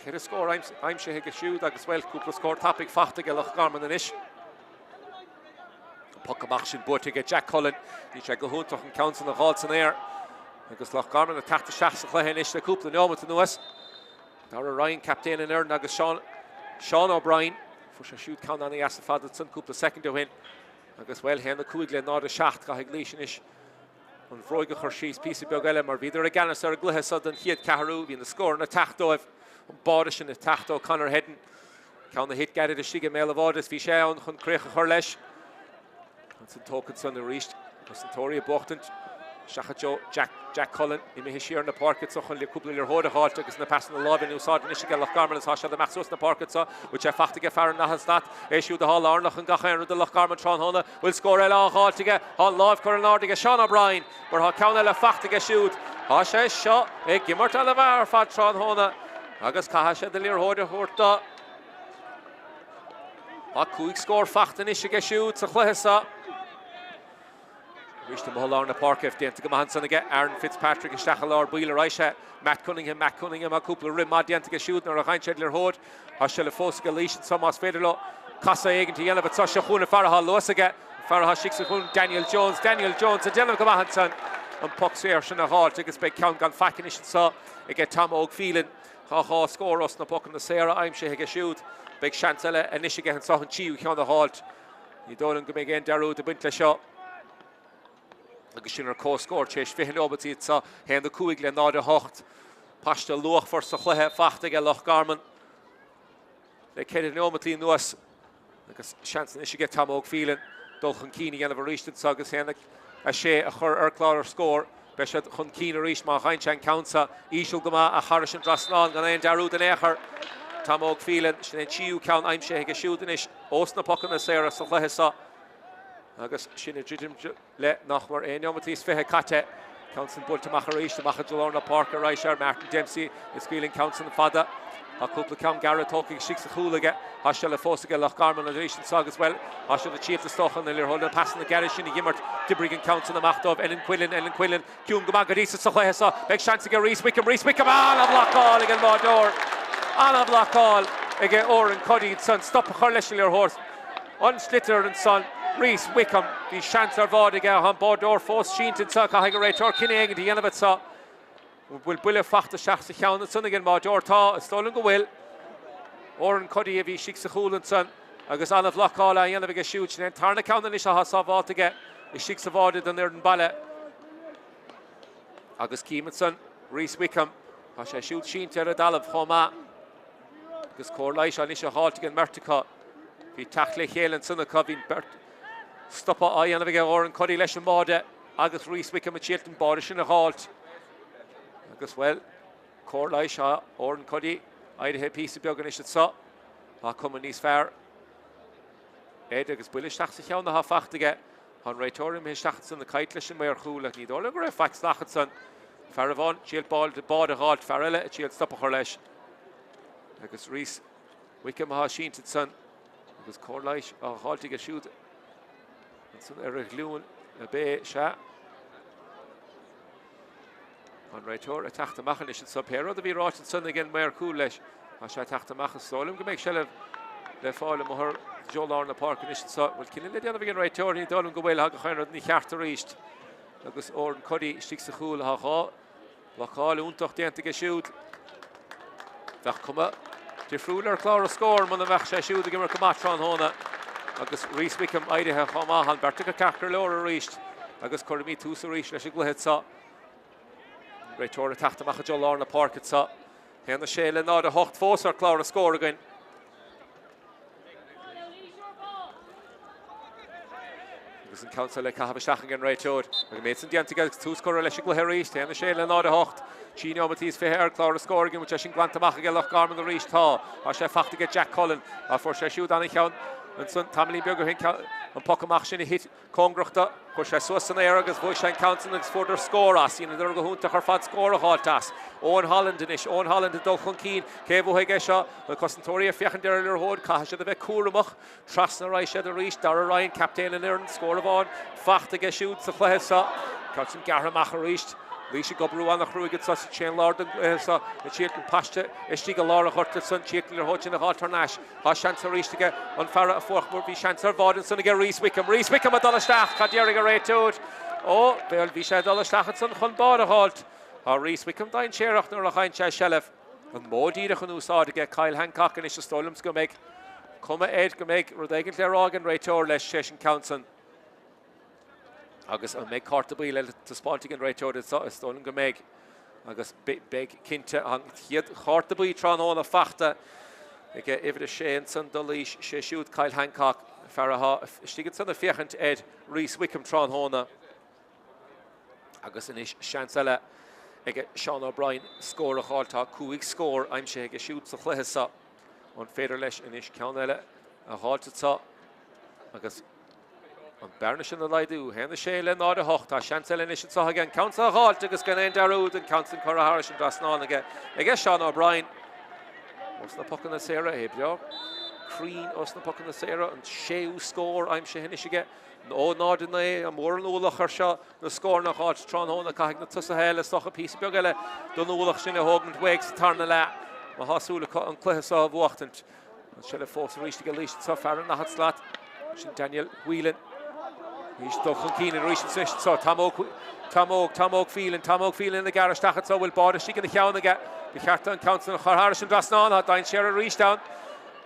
4 scór aimsithe aige siúd agus, bhuel, cúpla scór tapaidh fachta aige Loch Garman anois. An poc amach sin buaite aige Jack Cullen. Bhí sé go hiontach an ceann san a dh'fháil san aer. Agus Loch Garman ag teacht isteach sa chluiche anois le cúpla neomat anuas. Dara Ryan, captaen an fhoireann agus Seán, Seán O'Brien. Fuair sé siúd ceann an-dheas ar fad ansan cúpla soicind ó shin. Agus, bhuel, 1-5 le 0-7, caithfidh Laois anois an bhróig a chur síos píosa beag eile mar bhíodar i gceannas ar an gcluiche seo don chéad cheathrú. Bhí na scóranna ag teacht dóibh, an báide sin ag teacht ó Conor Headon, ceann a thit gairid istigh i mbéal an bháide is bhí sé ann chun críoch a chur leis. Ansan tógtha ansan arís, cosantóirí ag buachtaint. Isteach i dtreo Jack, Jack Cullen imithe siar na páirce anso chun cúpla liathróid a dh'fháilt agus na pasanna láimhe in úsáid anois aige Loch Garman agus tá siad ag imeacht suas na páirce anso. Bhfuil sé fachta aige fear an Nathan Slat, é siúd atá lárnach in gach aon rud do Loch Garman tráthnóna. Bhfuil scór eile á dh'fháilt aige? Tá an láimh curtha in airde aige Seán O'Brien mar tá ceann eile fachta aige siúd. Tá sé seo ag imirt ana-mhaith ar fad tráthnóna agus caithfidh siad an liathróid a thabhairt do. Tá 5 scór fachta anois aige siúd sa chluiche seo. Arís amuigh i lár na páirce, déanta go maith ansan aige Aaron Fitzpatrick isteach i lár baill ar aghaidh sé Matt Cunningham, Matt Cunningham tá cúpla rith maith déanta aige siúd nuair a gheibheann sé an liathróid. Tá seilbh fós aige Laois anso más féidir leo casadh éigint a dhéanamh anso. Seo chugainn an fear atá luas aige, an fear atá istigh sa chúinne, Daniel Jones, Daniel Jones ag déanamh go maith ansan an poc saor sin a dh'fháilt agus beidh ceann gan faic anois anso aige Tom Óg Phelan. Tá 2 scór os na pocanna saora aimsithe aige siúd. Beidh seans eile anois aige anso an tríú cheann a dh'fháilt. Ní dóigh liom go mbeidh aon dearúd ag baint leis seo. Agus sinn ar comhscór tar éis 20 neomat anseo, 1-5 le 0-8. Paiste luachmhar sa chluiche fachta aige Loch Garman le ceithre neomataí anuas agus seans anois aige Tom Óg Phelan dul chun cinn a dhéanamh arís anseo agus 1-6 a chur ar chlár an scóir. Beidh siad chun cinn arís má gheibheann sé an ceann seo. Íseal go maith ach thairis an dtrasnán gan aon dearúd in aon chor. Tom Óg Phelan, sin é an tríú ceann aimsithe aige siúd anois ós na pocanna saora sa chluiche seo agus sinn ag druidim le nach mór 1 neomat is 20 caite. Ceann san buailte amach arís, amach i dtreo lár na páirce arís ar Martin Dempsey ag scaoileadh an ceann san fada. Tá cúpla ceann gearra tógtha istigh sa chúl aige. Tá seilbh fós aige Loch Garman arís anseo agus, bhuel, tá siad ag triail is dócha na liathróid na pasanna gearra sin a dh'imirt. D'oibrigh an ceann san amach dóibh. Ellen Quinlan, Ellen Quinlan, ciúin go maith go dtí so sa chluiche seo. Beidh seans aige Rhys Wickham, Rhys Wickham, an-bhlocáil ag an mbáireoir. An-bhlocáil aige Odhrán Cuddy ansan. Stop a chur leis an liathróid. An sliotar ansan, Rhys Wickham. Bhí seans ar bháide aige. Tá an báireoir fós sínte anseo. Caithfidh an réiteoir cinneadh éigin a dhéanamh anseo. An bhfuil buille fachta isteach sa cheann ansan ag an mbáireoir? Tá, is dóigh liom go bhfuil. Odhrán Cuddy a bhí istigh sa chúl ansan agus an-bhlocáil á dhéanamh aige siúd. Sin é an tarna ceann anois atá sábhálta aige istigh sa bháide don fhoireann baile. Agus cím ansan Rhys Wickham. Tá sé siúd sínte ar an dtalamh chomh maith. Agus cóir leighis anois á dh'fháilt ag an mbeirt acu. Bhí teacht le chéile ansan acu. Bhí an bheirt stopadh á dhéanamh aige Odhrán Cuddy leis an mbáide. Agus Rhys Wickham ag triail an báide sin a dh'fháilt. Agus, bhuel, cóir leighis tá Odhrán Cuddy éirithe píosa beag anois anso. Tá cuma níos fearr air agus buille isteach sa cheann atá fachta aige. Tá an réiteoir imithe isteach ansan ag caint leis an maor chúil ach ní dóigh liom go raibh faic salach ansan. Fear amháin ag triail báide a dh'fháilt, fear eile ag triail stop a chur leis. Agus Rhys Wickham atá sínte ansan agus cóir leighis á dh'fháilt aige siúd. Ansan ar a ghlúin ab é, sea. An réiteoir ag teacht amach anois anso. Pé rud a bhí ráite ansan ag an maor cúil leis, tá sé ag teacht amach. Is dóigh liom go mbeidh seilbh le fáil amuigh i dtreo lár na páirce anois anso. Bhfuil cinneadh le déanamh ag an réiteoir? Ní dóigh liom go bhfuil. Tá gach aon rud ina cheart arís. Agus Odhrán Cuddy istigh sa chúl. Tá 2 Blocáil iontach déanta aige siúd. Bheadh cuma difriúil ar chlár an scóir muna mbeadh sé siúd ag imirt go maith tráthnóna. Agus Rhys Wickham éirithe chomh maith. An bheirt acu ceart go leor arís agus cuirfimid tús arís leis an gcluiche seo. Réiteoir ag teacht amach i dtreo lár na páirce anseo. 1-6 le 0-8 fós ar chlár an scóir againn. Agus an ceann seo le caitheamh isteach ag an réiteoir. Agus an méid san déanta aige agus tús curtha leis an gcluiche arís. 1-6 le 0-8. 3 neomataí is 20 ar chlár an scóir againn. Bhfuil sé sin glanta amach aige Loch Garman arís? Tá. Tá sé fachta aige Jack Cullen. Á fuair sé siúd an-cheann ansan tamaillín beag ó shin. An poc amach sin a thit cóngarach dó. Chuir sé suas san aer agus bhuaigh sé an ceann san agus fuaireadar scór as. Dheineadar go hiontach ar fad scór a dh'fháilt as. Eoin Holland anois. Eoin Holland ag dul chun cinn. Cé a bhuafaidh é seo? Na cosantóirí ag féachaint ar an liathróid. Caithfidh siad a bheith cúramach. Trasna a raghaidh siad arís. Dara Ryan, captaen an fhoireann. Scór amháin fachta aige siúd sa chluiche seo. Ceann sin gearrtha amach arís. Laois ag oibriú an-chruaidh anso sa tréan lár den gcluiche seo. Ag triail an paiste istigh i lár an ghoirt ansan. Triail an liathróid sin a dh'fháilt thar n-ais. Tá seans arís aige an fear a fuair, bhí seans ar bháide ansan aige Rhys Wickham. Rhys Wickham ag dul isteach, cad déarfaidh an réiteoir? Ó, bhuel, bhí sé ag dul isteach ansan chun báide a dh'fháilt. Tá Rhys Wickham dainséarach nuair a gheibheann sé seilbh. An modh díreach in úsáid aige Kyle Hancock anois is dóigh liomsa go mbeidh cuma air go mbeidh rud éigin le rá ag an réiteoir leis tar éis an ceann san. Agus an mbeidh cárta buí le taispeáint ag an réiteoir anseo? Is dóigh liom go mbeidh. Agus beidh cinnte. An chéad chárta buí tráthnóna fachta ag uimhir a sé ansan do Laois, sé siúd Kyle Hancock, fear atá istigh ansan ag féachaint ar Rhys Wickham tráthnóna. Agus anois seans eile ag Seán O'Brien scór a dh'fháil. Tá 5 scór aimsithe aige siúd sa chluiche seo. An féidir leis anois ceann eile a dh'fháilt anseo agus an bearna sin a laghdú? 1-6 le 0-8. Tá seans eile anois anseo aige an ceann seo a dh'fháilt agus gan aon dearúd an ceann sin curtha thairis an dtrasnán aige aige Seán O'Brien. Ós na pocanna saora é breá cruinn ós na pocanna saora an séú scór aimsithe anois aige. Ó 0-9, an mór an ualach air seo na scóranna a dh'fháilt tráthnóna. Caithfidh na tosaithe eile is dócha píosa beag eile den ualach sin a thógaint uaidh sa tarna leath má thá súil acu an cluiche seo a bhuachtaint. An seilbh fós arís ag Laois anseo, fear an 40 slat, sin Daniel Whelan. Arís dul chun cinn arís anseo, Tom Óg, Tom Óg, Tom Óg Phelan, Tom Óg Phelan ag gearradh isteach anseo, bhfuil báide istigh ina cheann aige. Ba cheart dó an ceann san a chur thairis an dtrasnán, tá dainséar arís ann.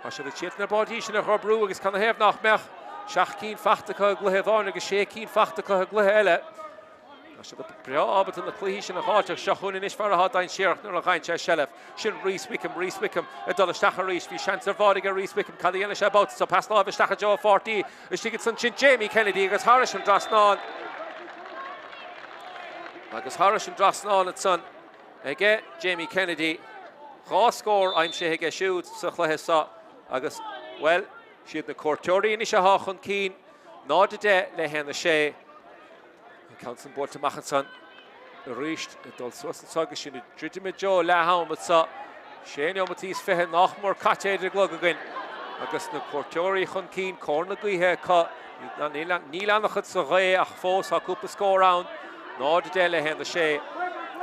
Tá siad ag triail na báidí sin a chur brú agus canathaobh nach mbeadh seacht gcinn fachta acu i gcluiche amháin agus sé cinn fachta acu i gcluiche eile. Tá siad breá ábalta na cluichí sin a dh'fháilt ach seo chugainn anois fear atá dainséarach nuair a fhaigheann sé seilbh. Sin Rhys Wickham, Rhys Wickham ag dul isteach arís. Bhí seans ar bháide aige Rhys Wickham. Cad a dhéanfaidh sé an babhta seo? Pas láimhe isteach i dtreo a pháirtí. Istigh ansan sin Jamie Kennedy agus thairis an dtrasnán. Agus thairis an dtrasnán ansan. aige Jamie Kennedy. 2 scór aimsithe aige siúd sa chluiche seo agus, bhuel, siad na cuairteoirí anois atá chun cinn, 0-10 le 1-6. An ceann san buailte amach ansan arís ag dul suas anseo agus sinn ag druidim i dtreo leath am anseo. Sé neomataí is 20 nách mór caite idir an gclog againn agus na cuairteoirí chun cinn, cóir na gaoithe acu. Níl an-chuid sa ghaoth ach fós tá cúpla scór ann. 0-10 le 1-6.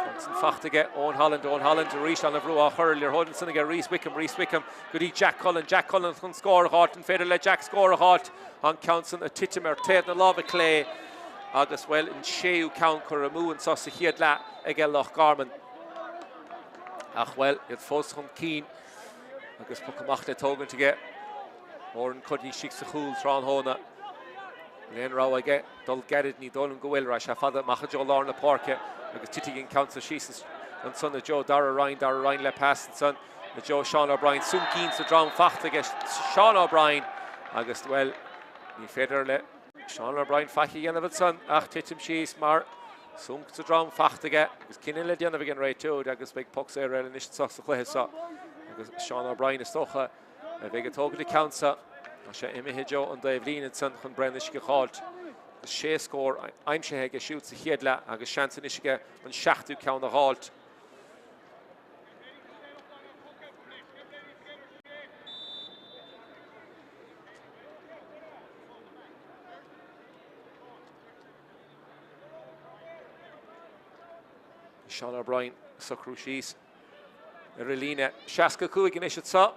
Ansan fachta aige Eoin Holland, Eoin Holland arís an-bhrú á chur ar liathróid ansan aige Rhys Wickham, Rhys Wickham go dtí Jack Cullen, Jack Cullen chun scór a dh'fháilt, an féidir le Jack scór a dh'fháilt? An ceann san ag titim ar taobh na láimhe clé agus, bhuel, an séú ceann curtha amú anso sa chéad leath aige Loch Garman. Ach, bhuel, iad fós chun cinn agus poc amach le tógaint aige Odhrán Cuddy istigh sa chúl tráthnóna. Níl aon rogha aige dul gairid, ní dóigh liom go bhfuil. Raghaidh sé fada amach i dtreo lár na páirce agus titfidh an ceann seo síos ansan i dtreo Dara Ryan, Dara Ryan le pas ansan i dtreo Seán O'Brien. Súncín sa drom fachta aige Seán O'Brien agus, bhuel, ní féidir le Seán O'Brien faic a dhéanamh ansan ach titim síos mar súnc sa drom fachta aige agus cinneadh le déanamh ag an réiteoir agus beidh poc saor eile anois anso sa chluiche seo agus Seán O'Brien is dócha a bheidh ag tógaint an ceann seo. Tá sé imithe i dtreo an dtaobh líne ansan chun braon uisce a dh'fháilt. Agus sé scór aimsithe aige siúd sa chéad leath agus seans anois aige an seachtú ceann a dh'fháilt. Seán O'Brien ag socrú síos. Ar an líne 65 anois anseo.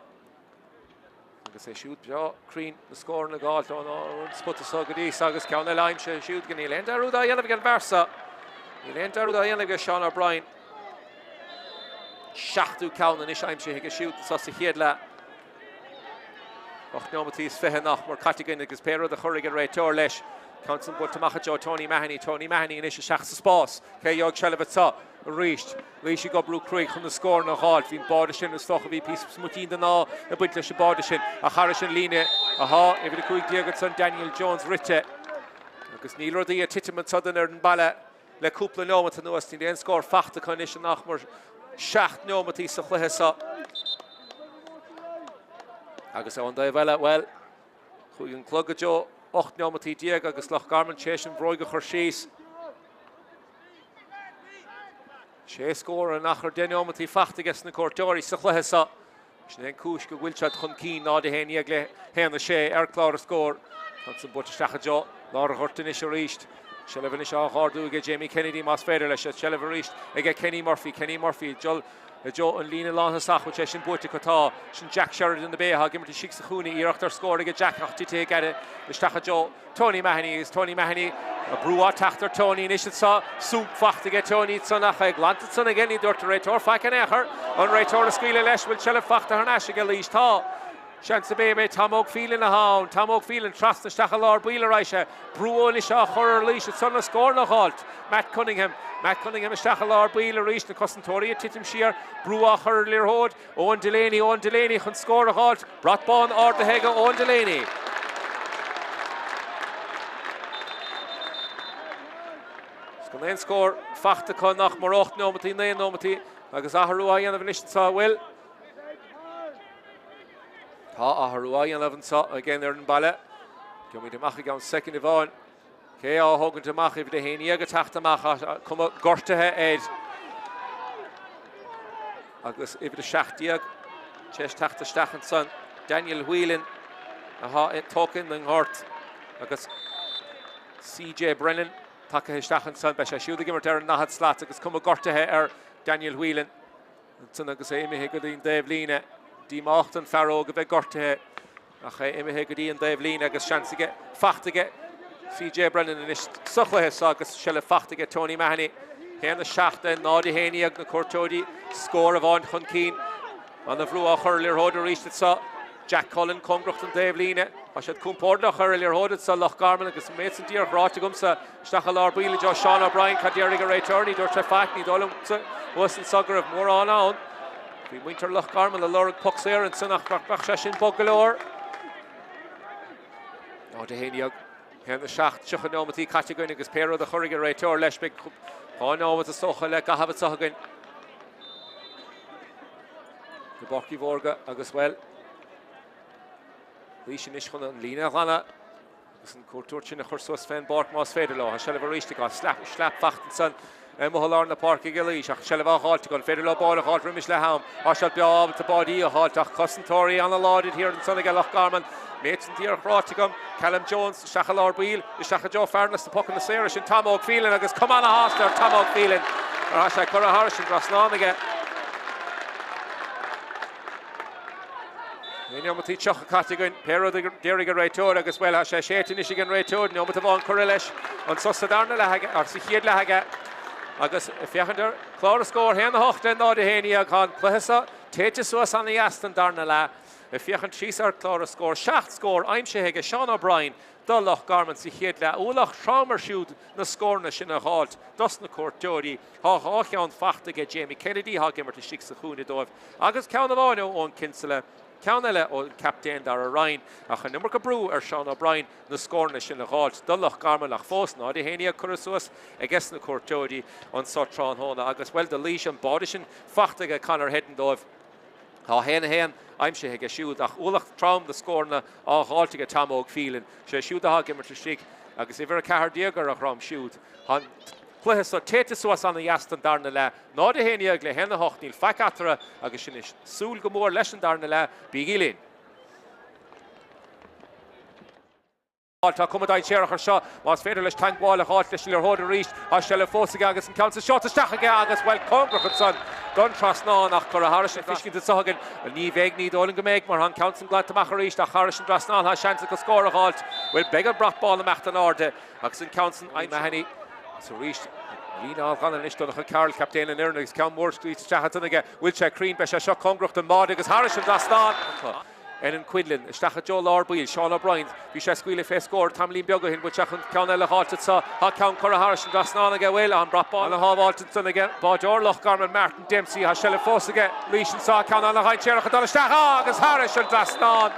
Agus é siúd breá cruinn na scóranna a dh'fháilt ón spota seo go dtí agus ceann eile aimsithe siúd go níl aon dearúd á dhéanamh ag an bhfear seo. Níl aon dearúd á dhéanamh ag Seán O'Brien. Seachtú ceann anois aimsithe aige siúd anseo sa chéad leath. 8 neomataí is 20 nach mór caite againn agus pé rud a chuirfidh an réiteoir leis. Ceann san buailte amach i dtreo Tony Mahony. Tony Mahony anois isteach sa spás. Cé a gheobhaidh seilbh anseo arís? Laois ag oibriú cruaidh chun na scóranna a dh'fháilt. Bhí an báide sin, is dócha, bhí píosa smuitín den ádh ag baint leis an báide sin. Ach thairis an líne athá uimhir 15 ansan, Daniel Jones rite. Agus níl rudaí ag titim anso don fhoireann baile le cúpla neomat anuas. Níl aon scór fachta acu anois i nach mór 7 neomataí sa chluiche seo. Agus ar an dtaobh eile, bhuel, chuaigh an clog i dtreo 18 neomataí agus Loch Garman tar éis an bhróig a chur síos. Sé scór in achar 10 neomataí fachta aige sna cuairteoirí sa chluiche seo. Sin é an cúis go bhfuil siad chun cinn, 0-11 le 1-6 ar chlár na scór. Ansan buailte isteach i dtreo lár an ghoirt anois arís. Seilbh anois á dh'ardú aige Jamie Kennedy más féidir leis. Seilbh arís aige Kenny Murphy. Kenny Murphy ag dul i dtreo an líne lánthosach. Bhfuil sé sin buaite acu? Tá. Sin Jack Sheridan ab é atá ag imirt istigh sa chúinne. Iarracht ar scór aige Jack ach titithe gairid isteach i dtreo Tony Mahony agus Tony Mahony, brú á teacht ar Tony anois anseo, súnc fachta aige Tony ansan ach é glanta ansan aige, ní dúirt an réiteoir faic in aon chor. An réiteoir ag scaoileadh leis, bhfuil seilbh fachta thar n-ais aige Laois? Tá. Seans ab é Tom Óg Phelan atá ann. Tom Óg Phelan trasna isteach i lár baill arís é. Brú anois á chur ar Laois ansan le scóranna a dh'fháilt. Matt Cunningham. Matt Cunningham isteach i lár baill arís, na cosantóirí ag titim siar, brú á chur ar liathróid. Eoin Delaney, Eoin Delaney chun scór a dh'fháilt. Brat bán ardaithe aige Eoin Delaney. Is gan aon scór fachta acu nach mór 8 neomataí, 9 neomataí agus athrú á dhéanamh anois anseo, an bhfuil? Tá athrú á dhéanamh anseo ag an fhoireann baile. Gheobhaimid amach i gceann soicind amháin cé á thógaint amach, uimhir 11 ag teacht amach, cuma gortaithe air. Agus uimhir 17 tar éis teacht isteach ansan, Daniel Whelan atá tógtha ina ngort agus CJ Brennan tagtha isteach ansan. Beidh sé siúd ag imirt ar an ndaichead slat agus cuma gortaithe ar Daniel Whelan ansan agus é imithe go dtí an dtaobhlíne. Díomách don fear óg a bheith gortaithe ach é imithe go dtí an dtaobhlíne agus seans aige fachta aige CJ Brennan anois sa chluiche seo agus seilbh fachta aige Tony Mahony. 1 7 0 11 na cuairteoirí scór amháin chun cinn. Ana-bhrú á chur ar liathróid arís anseo. Jack Cullen cóngarach don dtaobhlíne. Tá siad compordach ar an liathróid anseo, Loch Garman, agus an méid san díreach ráite agamsa isteach i lár baill i dtreo Seán O'Brien. Cad déarfaidh an réiteoir? Ní dúirt sé faic. Ní dóigh liomsa thuas anseo go raibh mórán ann. Bhí muintir Loch Garman ag lorg poc saor ansin ach bheadh sé sin bog go leor. 0 11. 1 7 30 neomataí caite againn agus pé rud a chuirfidh an réiteoir leis beidh 2 neomat is dócha le caitheamh anseo againn. I bPáirc Uí Mhórdha agus, bhuel, Laois anois chun an líne a ghlanadh agus an cuairteoir sin a chur suas fén bpáirc más féidir leo. Tá seilbh arís acu. Slap, slap fachta ansan amuigh i lár na páirce ag Laois ach seilbh á dh'fháilt acu. An féidir leo báide a dh'fháilt roimis leath-am? Tá siad breá ábalta báidí a dh'fháilt ach cosantóirí ana-láidir thiar ansan ag Loch Garman. Méid san díreach ráite agam. Callum Jones isteach i lár baill, isteach i dtreo fear na pocanna saora, sin Tom Óg Phelan agus cuma ana-shásta ar Tom Óg Phelan mar tá sé curtha thairis an dtrasnán aige. 9 neomataí 30 caite againn, pé rud a déarfaidh an réiteoir agus, bhuel, tá sé séidte anois ag an réiteoir, neomat amháin curtha leis anso sa darna leath aige, or sa chéad leath aige agus ag féachaint ar chlár na scór, 1 8 le 0 11, tá an cluiche seo téite suas ana-dheas don darna leath. Ag féachaint síos ar chlár na scór, 7 scór aimsithe aige Seán O'Brien do Loch Garman sa chéad leath. Ualach trom air siúd na scóranna sin a dh'fháilt dos na cuairteoirí. Tá 2 cheann fachta aige Jamie Kennedy, atá ag imirt istigh sa chúinne dóibh, agus ceann amháin ó Eoin Kinsella, ceann eile ón captaen Dara Ryan. Ach an iomarca brú ar Seán O'Brien na scóranna sin a dh'fháilt do Loch Garman ach fós 0 11 curtha suas aiges na cuairteoirí anso tráthnóna agus, bhuel, do Laois an báide sin fachta aige Conor Headon dóibh. Tá 1 1 aimsithe aige siúd ach ualach trom na scóranna á dh'fháilt aige Tom Óg Phelan. Sé siúd atá ag imirt istigh agus uimhir 14 ar a dhrom siúd. Tá an cluiche so téite suas ana-dheas don darna leath. 0 11 le 1 8, níl faic eatarthu agus sinn ag súil go mór leis an darna leath. Bígí linn! Tá cuma dainséarach air seo. Más féidir leis teagmháil a dh'fháilt leis an liathróid arís, tá seilbh fós aige agus an ceann san seolta isteach aige agus, bhuel, cóngarach ansan don trasnán ach curtha thairis an fiscint anseo againn. Ní bheidh, ní dóigh liom go mbeidh, mar tá an ceann san glanta amach arís ach thairis an dtrasnán tá seans acu scór a dh'fháilt. Bhuel, beidh an brat bán imeacht in airde agus an ceann san aimsithe. Mahony agus arís líne á ghlanadh anois Donncha Carroll, captaen an fhoireann agus ceann mór scaoilte isteach ansan aige. Bhfuil sé cruinn? Beidh sé seo cóngarach don mbáide agus thairis an dtrasnán. Enan Quinlan, isteach i dtreo lár baill, Seán O'Brien, bhí sé ag scaoileadh fé scór tamaillín beag ó shin, bhfuil sé chun ceann eile a dh'fháilt anso, tá ceann curtha thairis an dtrasnán aige, bhfuil, an brat bán ana-shábháilte ansan aige, báideoir Loch Garman, Martin Dempsey, tá seilbh fós aige, Laois anso, ceann ana-dhainséarach ag dul isteach, á, agus thairis an dtrasnán.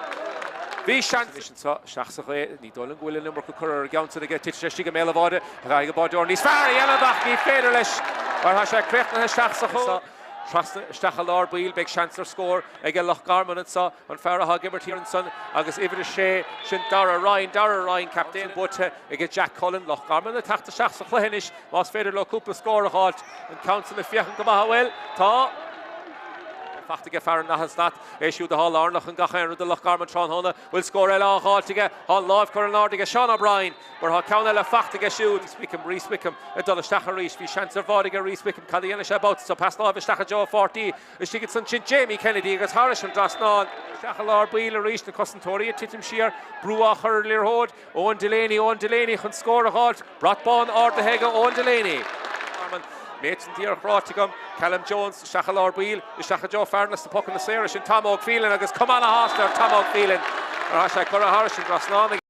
Bhí seans anois anso, isteach sa ghaoth, ní dóigh liom go bhfuil an iomarca curtha ar an gceann san aige, titfidh sé istigh i mbéal an bháide, caithfidh an báideoir níos fearr a dhéanamh ach ní féidir leis mar tá sé críochnaithe isteach sa chúl. Trasna isteach i lár baill, beidh seans ar scór aige Loch Garman anso, an fear atá ag imirt thiar ansan agus uimhir 6, sin Dara Ryan, Dara Ryan, captaen buaite aige Jack Cullen. Loch Garman ag teacht isteach sa chluiche anois, más féidir leo cúpla scór a dh'fháilt. An ceann san ag féachaint go maith, an bhfuil? Tá! Fachta aige fear an ndaichead slat, é siúd atá lárnach in gach aon rud do Loch Garman tráthnóna. Bhfuil scór eile á dh'fháilt aige? Tá an láimh curtha in airde aige Seán O'Brien. Mar tá ceann eile fachta aige siúd. Rhys Wickham, Rhys Wickham ag dul isteach arís. Bhí seans ar bháide aige Rhys Wickham. Cad a dhéanfaidh sé babhta seo? Pas láimhe isteach i dtreo a pháirtí. Istigh ansan sin Jamie Kennedy agus thairis an dtrasnán. Isteach i lár baill arís. Na cosantóirí ag titim siar. Brú á chur ar an liathróid. Eoin Delaney, Eoin Delaney chun scór a dh'fháilt. Brat bán ardaithe aige Eoin Delaney. An méid san díreach ráite agam. Callum Jones isteach i lár baill. Isteach i dtreo fear na pocanna saora. Sin Tom Óg Phelan agus cuma ana-shásta ar Tom Óg Phelan mar tá sé curtha thairis an dtrasnán aige.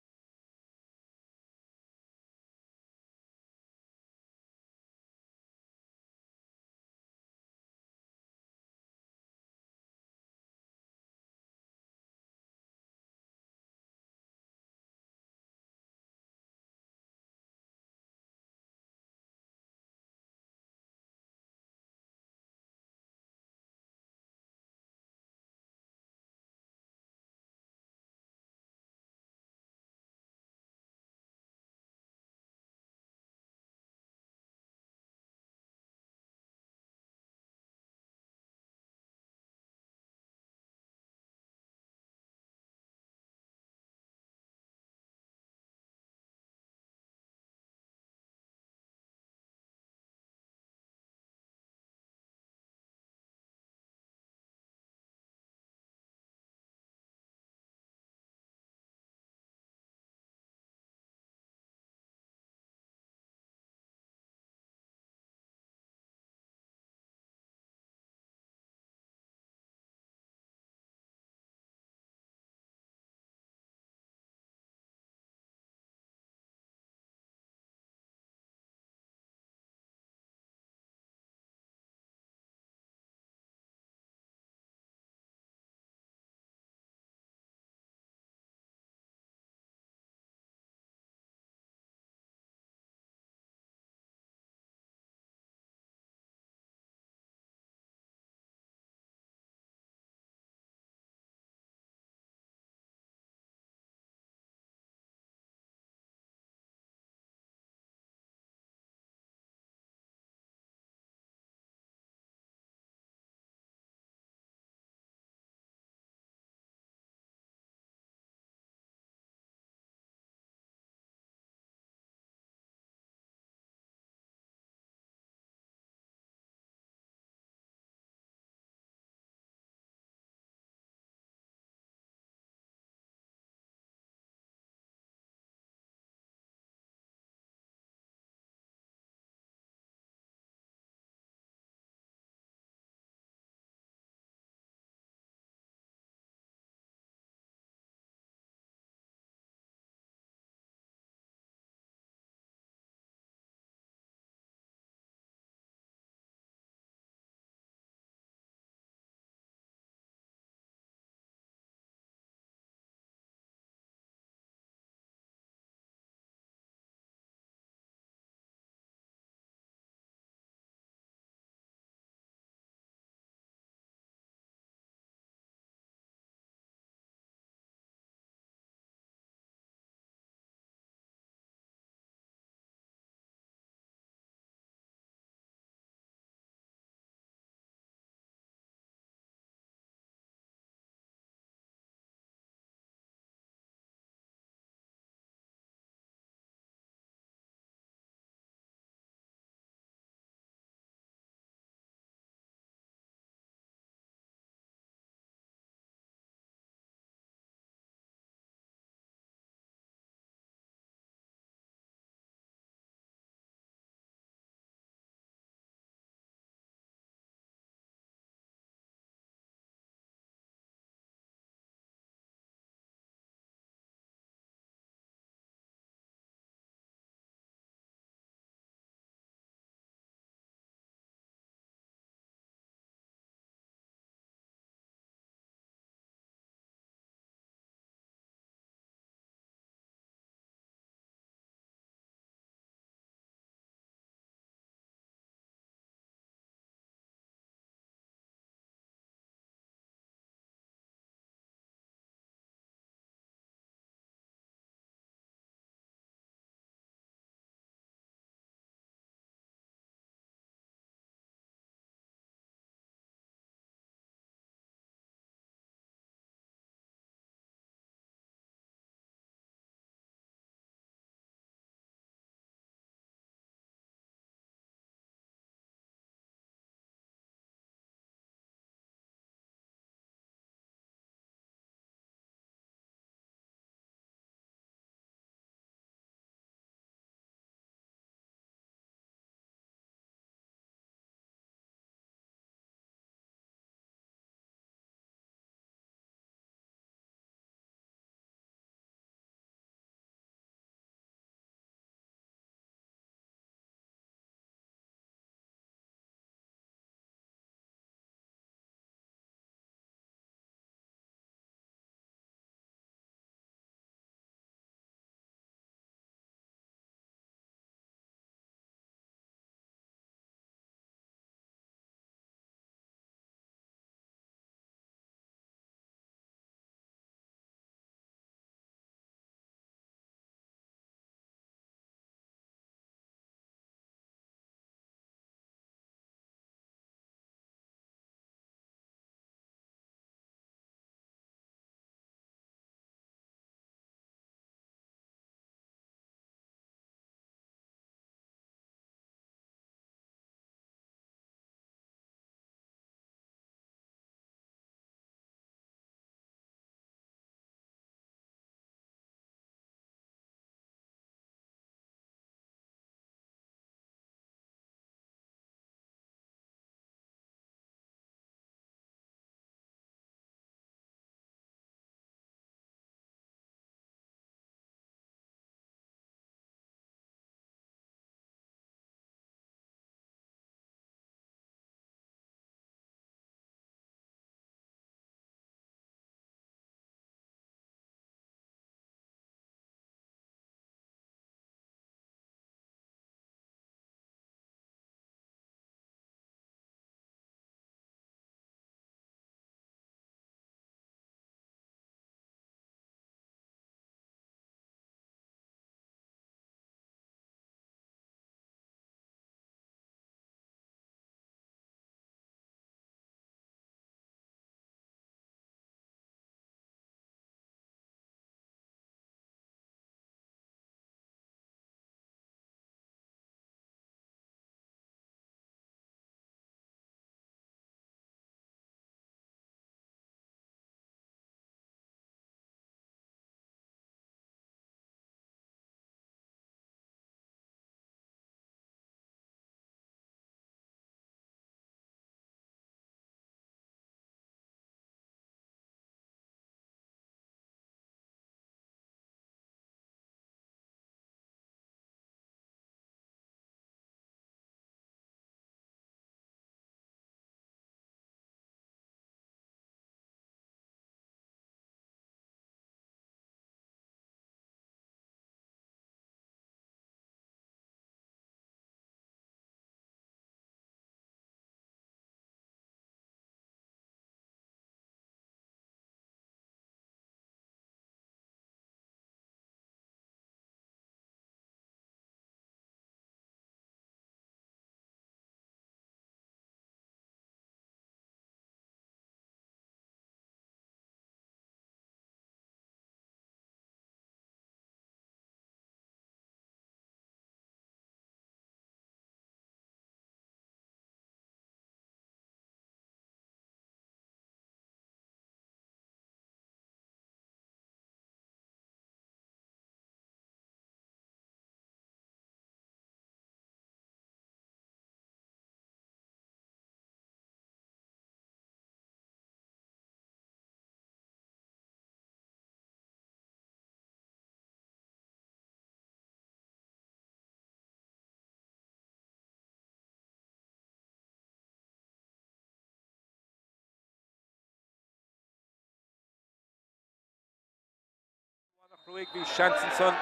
Cruaidh, bhí seans ansan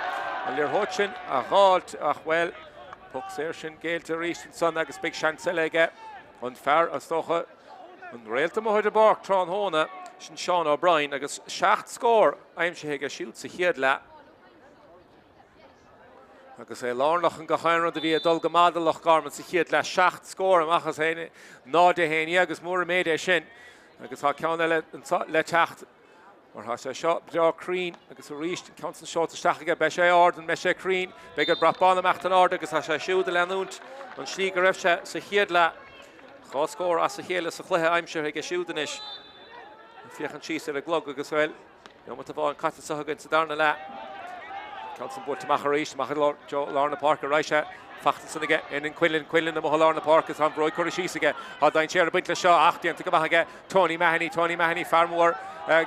an liathróid sin a dh'fháilt ach, bhuel, poc saor sin géillte arís ansan agus beidh seans eile aige an fear, is dócha, an réalt amuigh ar an bpáirc tráthnóna, sin Seán O'Brien agus 7 scór aimsithe aige siúd sa chéad leath. Agus é lárnach in gach aon rud a bhí ag dul go maith do Loch Garman sa chéad leath, 7 scór amach as 0-11 agus mór an méid é sin. Agus tá ceann eile anseo le teacht mar tá sé seo breá cruinn agus arís an ceann san seolta isteach aige, beidh sé ard, an mbeidh sé cruinn, beidh an brat bán ag imeacht in airde agus tá sé siúd ag leanúint an slí go raibh sé sa chéad leath. 2 scór as a chéile sa chluiche aimsithe aige siúd anois. Ag féachaint síos ar an gclog agus bhuel, Neomat amháin caite anseo againn sa darna leath. Ceann san buailte amach arís, amach i lár na páirce arís é. Faighte ansan aige Enan Quinlan, Quinlan amuigh i lár na páirce, tá an bhróig curtha síos aige. Tá dainséar ag baint leis seo ach déanta go maith aige Tony Mahony, Tony Mahony, fear mór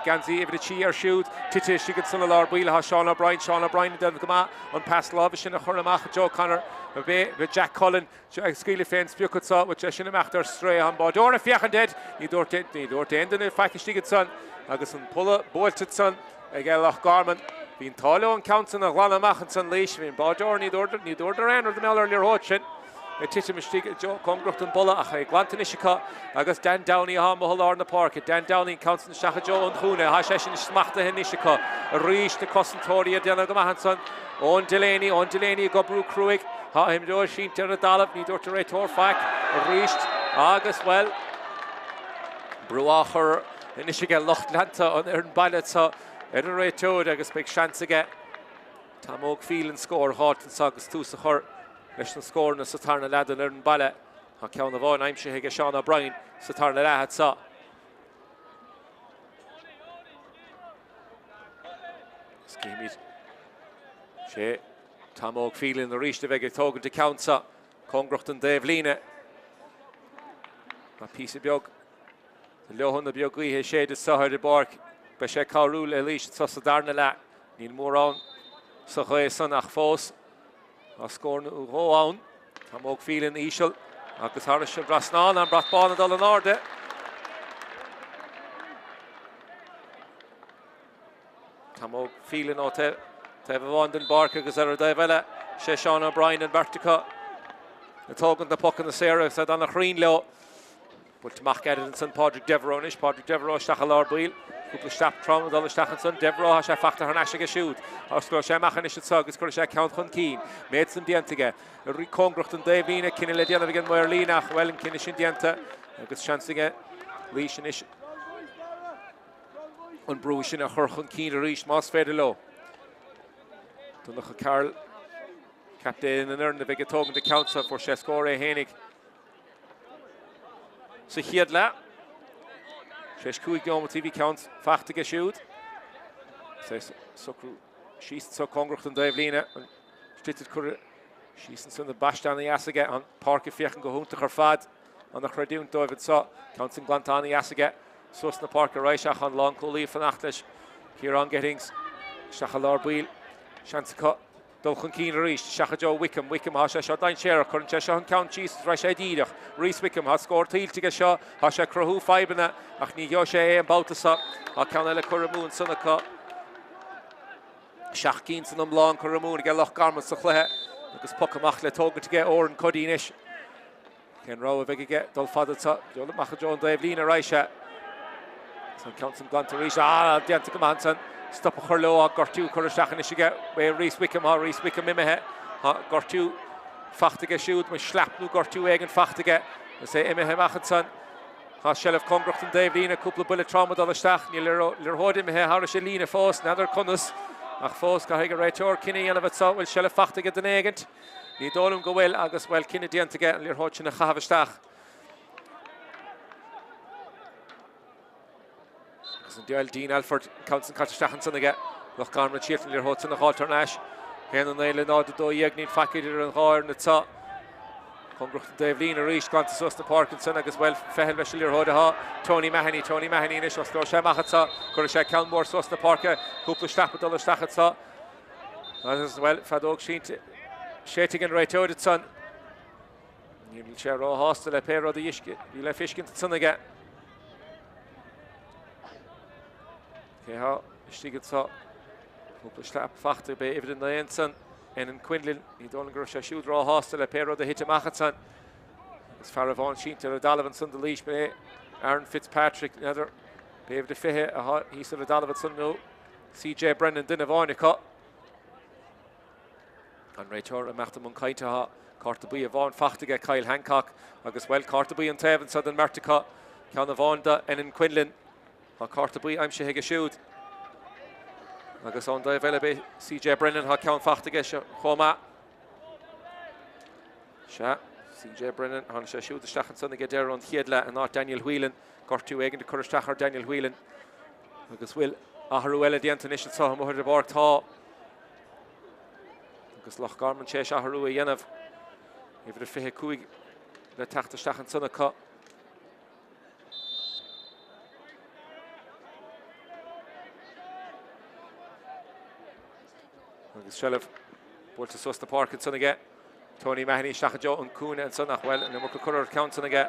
geansaí uimhir 3 air siúd. Tite istigh ansan i lár baill atá Seán O'Brien, Seán O'Brien ag déanamh go maith an pas láimhe sin a chur amach Joe Connor, Jack Cullen. Ag scaoileadh fén sprioc anso, bhfuil sé sin ag imeacht ar strae an báideoir ag féachaint air. Ní dúirt, ní dúirt aon duine faic istigh ansan agus an polla buailte ansan ag Loch Garman. Bhí an t-ádh leo an ceann san a ghlanadh amach ansan Laois. Bhí an báideoir, ní dúirt, ní dúradar aon rud i mbeal ar an liathróid sin. Ag titim istigh i dtreo cóngarach don bpolla ach é glanta anois acu agus Dan Downey atá amuigh i lár na páirce. Dan Downey an ceann san isteach i dtreo an chúinne. Tá sé sin smachtaithe anois acu. Arís na cosantóirí ag déanamh go maith ansan. Eoin Delaney, Eoin Delaney ag oibriú cruaidh. Tá a imreoir sínte ar an dtalamh, ní dúirt an réiteoir faic arís agus, bhuel, brú á chur anois aige lucht leanta an fhoireann baile anseo ar an réiteoir agus beidh seans aige Tom Óg Phelan scór a dh'fháilt anseo agus tús a chur leis na scóranna sa tarna leath don fhoireann baile. Tá ceann amháin aimsithe aige Seán O'Brien sa tarna leath anseo. Címid sé Tom Óg Phelan arís a bheidh ag tógaint an ceann seo cóngarach don dtaobh líne. Tá píosa beag de leoithne beag gaoithe ag séideadh anseo ar an bpáirc. Beidh sé ag cabhrú le Laois anseo sa darna leath. Níl mórán sa ghaoth san ach fós tá scór nó dhó ann. Tom Óg Phelan íseal agus thairis an dtrasnán, an brat bán ag dul in airde. Tom Óg Phelan ó taobh amháin den bpáirc agus ar an dtaobh eile sé Seán O'Brien an bheirt acu ag tógaint na pocanna saora agus iad ana-chruinn leo. Buailte amach gairid ansan Pádraig Devereux anois, Pádraig Devereux isteach i lár baill. Cúpla steap trom ag dul isteach ansan. Devereux, tá sé fachta thar n-ais aige siúd. Osclóidh sé amach anois anso agus cuirfidh sé ceann chun cinn. Méid san déanta aige. Cóngarach don dtaobh líne, cinneadh le déanamh ag an maor líne ach, bhuel, an cinneadh sin déanta agus seans aige Laois anois an brú sin a chur chun cinn arís más féidir leo. Donncha Carroll, captaen an fhoireann a bheidh ag tógaint an ceann seo, fuair sé scór é fhéinig sa chéad leath. Tar éis 5 neomataí bhí ceann fachta aige siúd. Is é socrú síos anseo cóngarach don dtaobh líne. An sliotar curtha síos ansan i bpaiste ana-dheas aige. An páirc ag féachaint go hiontach ar fad. Ana-chreidiúint dóibh anseo. Ceann san glanta ana-dheas aige. Suas na páirce arís ach an lánchúlaí ag fanacht leis. Ciarán Gettings isteach i lár baill. Seans acu dul chun cinn arís. Isteach i dtreo Wickham. Wickham, tá sé seo dainséarach. Cuireann sé seo an ceann síos is raghaidh sé díreach. Rhys Wickham, tá scór tuillte aige seo. Tá sé ag cruthú fadhbanna ach ní gheobhaidh sé é an babhta seo. Tá ceann eile curtha amú ansan acu. 7 gcinn san iomlán curtha amú aige Loch Garman sa chluiche agus poc amach le tógaint aige Odhrán Cuddy anois. Cén rogha a bheidh aige dul fada anseo? Dul amach i dtreo an dtaobh líne arís é. Is an ceann san glanta arís. Ah, déanta go maith ansan. Stop a chur leo. Tá gortú curtha isteach anois aige. É Rhys Wickham. Tá Rhys Wickham imithe. Tá gortú fachta aige siúd. Mar slap nó gortú éigin fachta aige. Is é imithe amach ansan. Tá seilbh cóngarach don dtaobh líne. Cúpla buille trom ag dul isteach. Níl liathróid imithe thairis an líne fós. N'fheadar conas. Ach fós caithfidh an réiteoir cinneadh a dhéanamh anseo. Bhfuil seilbh fachta aige duine éigint? Ní dóigh liom go bhfuil agus, bhuel, cinneadh déanta aige an liathróid sin a chaitheamh isteach. Agus an diabhal Dean Elford, an ceann san caite isteach ansan aige. Loch Garman siar an liathróid san a dh'fháilt thar n-ais. 1 9 le 0 12, níl faic idir an dhá fhoireann anseo. Cóngarach don dtaobh líne arís, glanta suas na páirce ansan agus, bhuel, feithil leis an liathróid atá Tony Mahony. Tony Mahony anois, osclóidh sé amach anseo, cuirfidh sé ceann mór suas na páirce, cúpla steap ag dul isteach anseo. Agus, bhuel, feadóg sínte, séidte ag an réiteoir ansan. Níl sé róshásta le pé rud a bhí le feiscint ansan aige. Cé thá istigh anseo? Cúpla slap fachta b'é uimhir 9 ansan, Enan Quinlan. Ní dóigh liom go raibh sé siúd róshásta le pé rud a thit amach ansan. Agus fear amháin sínte ar an dtalamh ansan do Laois, b'é Aaron Fitzpatrick, n'fheadar, b'é uimhir a 20 atá thíos ar an dtalamh ansan nó CJ Brennan, duine amháin acu. An réiteoir ag imeacht i mbun cainte tá cárta buí amháin fachta aige Kyle Hancock agus, bhuel, cárta buí an taobh anso don mbeirt acu, ceann amháin do Enan Quinlan. Tá cárta buí aimsithe aige siúd. Agus ón dtaobh eile b'é CJ Brennan, tá ceann fachta aige seo chomh maith. Sea, CJ Brennan, tháinig sé siúd isteach ansan ag deireadh an chéad leath in áit Daniel Whelan. Gortú éigin ag cur isteach ar Daniel Whelan. Agus bhfuil athrú eile déanta anois anseo amuigh ar an bpáirc? Tá. Agus Loch Garman tar éis athrú a dhéanamh. Uimhir a 25 le teacht isteach ansan acu. Agus seilbh buailte suas na páirce ansan aige. Tony Mahony isteach i dtreo an cúinne ansan ach bhuel an iomarca cur ar an ceann san aige.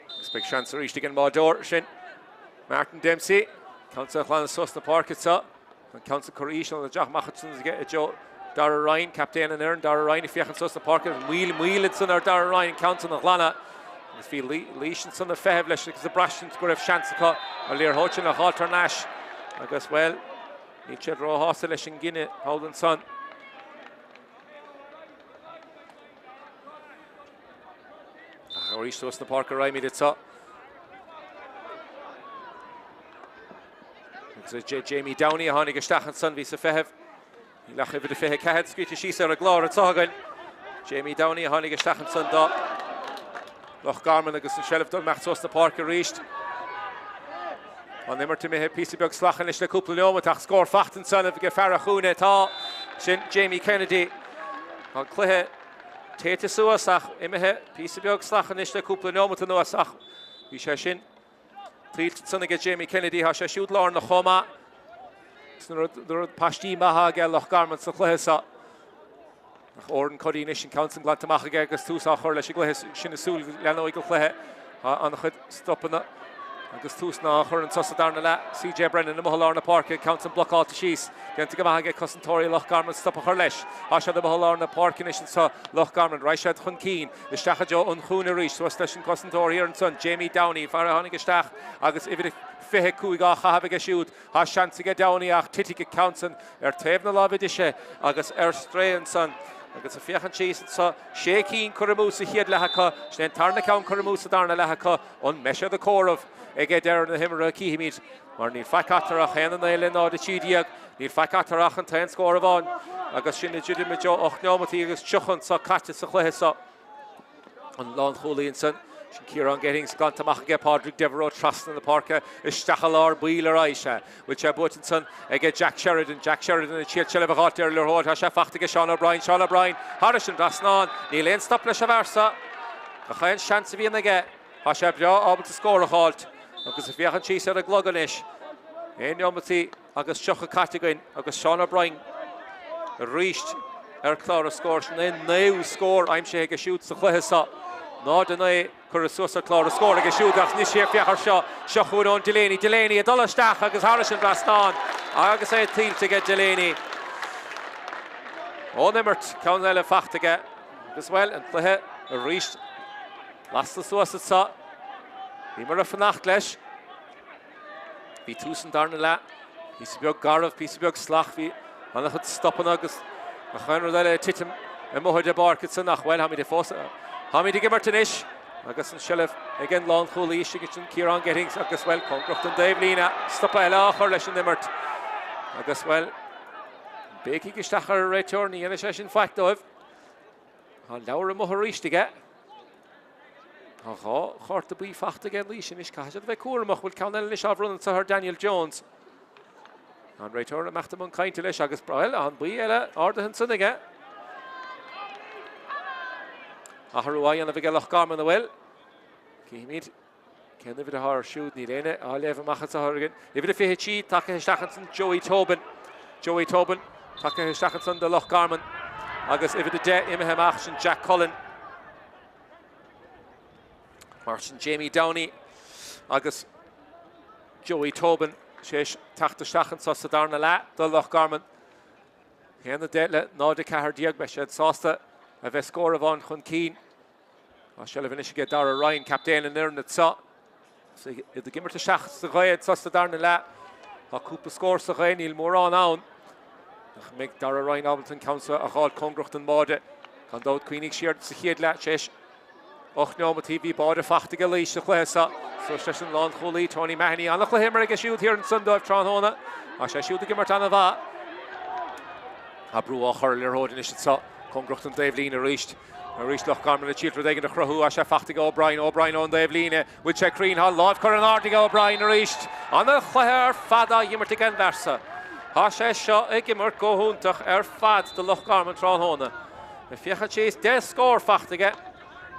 Agus beidh seans arís ag an mbáireoir sin Martin Dempsey. Ceann san a ghlanadh suas na páirce seo. An ceann san curtha íseal isteach amach ansan aige i dtreo Dara Ryan, captaen an fhoireann, Dara Ryan ag féachaint suas na páirce. Moill, moill ansan ar Dara Ryan an ceann san a ghlanadh. Agus bhí Laois ansan ag feitheamh leis agus ag braistint go raibh seans acu an liathróid sin a dh'fháilt thar n-ais. Agus, bhuel, níl siad róshásta leis an gcinneadh thall ansan. Ach arís suas na páirce raghaimid anseo. Agus is é Jamie Downey a tháinig isteach ansan, bhí sa feitheamh. Níl ach uimhir a 24 scríte síos ar an gclár anseo againn. Jamie Downey a tháinig isteach ansan do Loch Garman agus an seilbh ag imeacht suas na páirce arís. An imirt imithe píosa beag salach anois le cúpla neomat ach scór fachta ansan ag fear an chúinne atá sin Jamie Kennedy. Tá an cluiche téite suas ach imithe píosa beag salach anois le cúpla neomat anuas ach bhí sé sin Tuillte ansan aige Jamie Kennedy, tá sé siúd lárnach chomh maith. Is na paistí maithe aige Loch Garman sa chluiche seo. Ach Odhrán Cuddy anois an ceann san glanta amach aige agus tús á chur leis an gcluiche sin ag súil go leathnóidh an cluiche. Tá an-chuid stopanna agus túsanna á chur anso sa darna leath. CJ Brennan amuigh i lár na páirce, an ceann san blocáilte síos. Déanta go maith aige cosantóirí Loch Garman stop a chur leis. Tá siad amuigh i lár na páirce anois anso Loch Garman. Raghaidh siad chun cinn. Isteach i dtreo an chúinne arís, suas leis an gcosantóir thiar ansan, Jamie Downey, fear a tháinig isteach agus uimhir a 25 á chaitheamh aige siúd. Tá seans aige Downey ach titfidh an ceann san ar taobh na láimhe deise agus ar strae ansan. Agus ag féachaint síos anso, sé cinn curtha amú sa chéad leath acu, sin é an tarna ceann curtha amú sa darna leath acu. An mbeidh siad ag comhaireamh ag deireadh na himeartha? Cífimid. Mar níl faic eatarthu ach 1-9 le 0-13. Níl faic eatarthu ach an t-aon scór amháin agus sin ag druidim i dtreo 8 neomataí agus 30 anso caite sa chluiche seo. An lánchúlaí ansan, sin Ciarán Gettings, glanta amach aige Pádraig Devereux trasna na páirce isteach i lár baill ar aghaidh. Sea, bhfuil sé buaite ansan aige Jack Sheridan. Jack Sheridan ag triail seilbh a dh'fháilt ar an liathróid. Tá sé fachta aige Seán O'Brien. Seán O'Brien thairis an dtrasnán. Níl aon stop leis an bhfear seo. Gach aon seans a bhíonn aige. Tá sé breá ábalta scór a dh'fháilt agus ag féachaint síos ar an gclog anois. 1 neomataí agus 30 caite againn agus Seán O'Brien arís ar chlár na scór. Sin é an naoú scór aimsithe aige siúd sa chluiche seo. 0-9 curtha suas ar chlár na scór aige siúd ach anois féach air seo. Seo chugainn Eoin Delaney. Delaney ag dul isteach agus thairis an dtrasnán agus é tuillte aige Delaney. Ón imirt, ceann eile fachta aige agus, bhuel, an cluiche arís. Lasta suas anso. Bhíomar ag fanacht leis. Bhí tús an darna leath píosa beag garbh, píosa beag salach. Bhí an-chuid stopanna agus gach aon rud eile ag titim amuigh ar an bpáirc ansan ach, bhuel, táimid fós, táimid ag imirt anois agus an seilbh ag an lánchúlaí istigh ansin, Ciarán Gettings agus, bhuel, cóngarach don dtaobhlíne, stopadh eile á chur leis an imirt agus, bhuel, béicigh isteach ar an réiteoir, ní dhéanfaidh sé sin faic dóibh. Tá an leabhar amuigh arís aige. Tá dhá chárta buí fachta aige Laois anois. Caithfidh siad a bheith cúramach. Bhfuil ceann eile anois á bhronnadh anseo ar Daniel Jones. An réiteoir ag imeacht i mbun cainte leis agus, bhuel, an buí eile ardaithe ansan aige. Athrú á dhéanamh aige Loch Garman, an bhfuil? Cífimid. Cén uimhir atá air siúd? Níl éinne á léamh amach anseo againn. Uimhir a 23 tagtha isteach ansan Joey Tobin. Joey Tobin tagtha isteach ansan do Loch Garman. Agus uimhir a 10 imithe amach sin Jack Cullen. Mar sin Jamie Downey agus. Joey Tobin tar éis teacht isteach anseo sa darna leath do Loch Garman. 1-10 le 0-14 beidh siad sásta a bheith scór amháin chun cinn. Tá seilbh anois aige Darragh Ryan, captaen an fhoireann anseo. Iad ag imirt isteach sa ghaoth anseo sa darna leath. Tá cúpla scór sa ghaoth, níl mórán ann. Nach mbeidh Darragh Ryan ábalta an ceann seo a dh'fháil cóngarach don mbáide. Gan dabht cuimhnigh siar sa chéad leath tar éis 8 neomataí bhí báide fachta aige Laois sa chluiche seo. Suas leis an lánchúlaí Tony Mahony. An-chluiche imeartha aige siúd thiar ansan dóibh tráthnóna. Tá sé siúd ag imirt an-mhaith. Tá brú á chur ar liathróid anois anseo. Cóngarach don dtaobhlíne arís. Arís Loch Garman ag triail rud éigin a chruthú. Tá sé fachta ag O'Brien. O'Brien ón dtaobhlíne. Bhfuil sé cruinn? Tá an lámh curtha in airde ag O'Brien arís. An-chluiche ar fad á imirt ag an bhfear seo. Tá sé seo ag imirt go hiontach ar fad do Loch Garman tráthnóna. Ag féachaint síos, 10 scór fachta aige.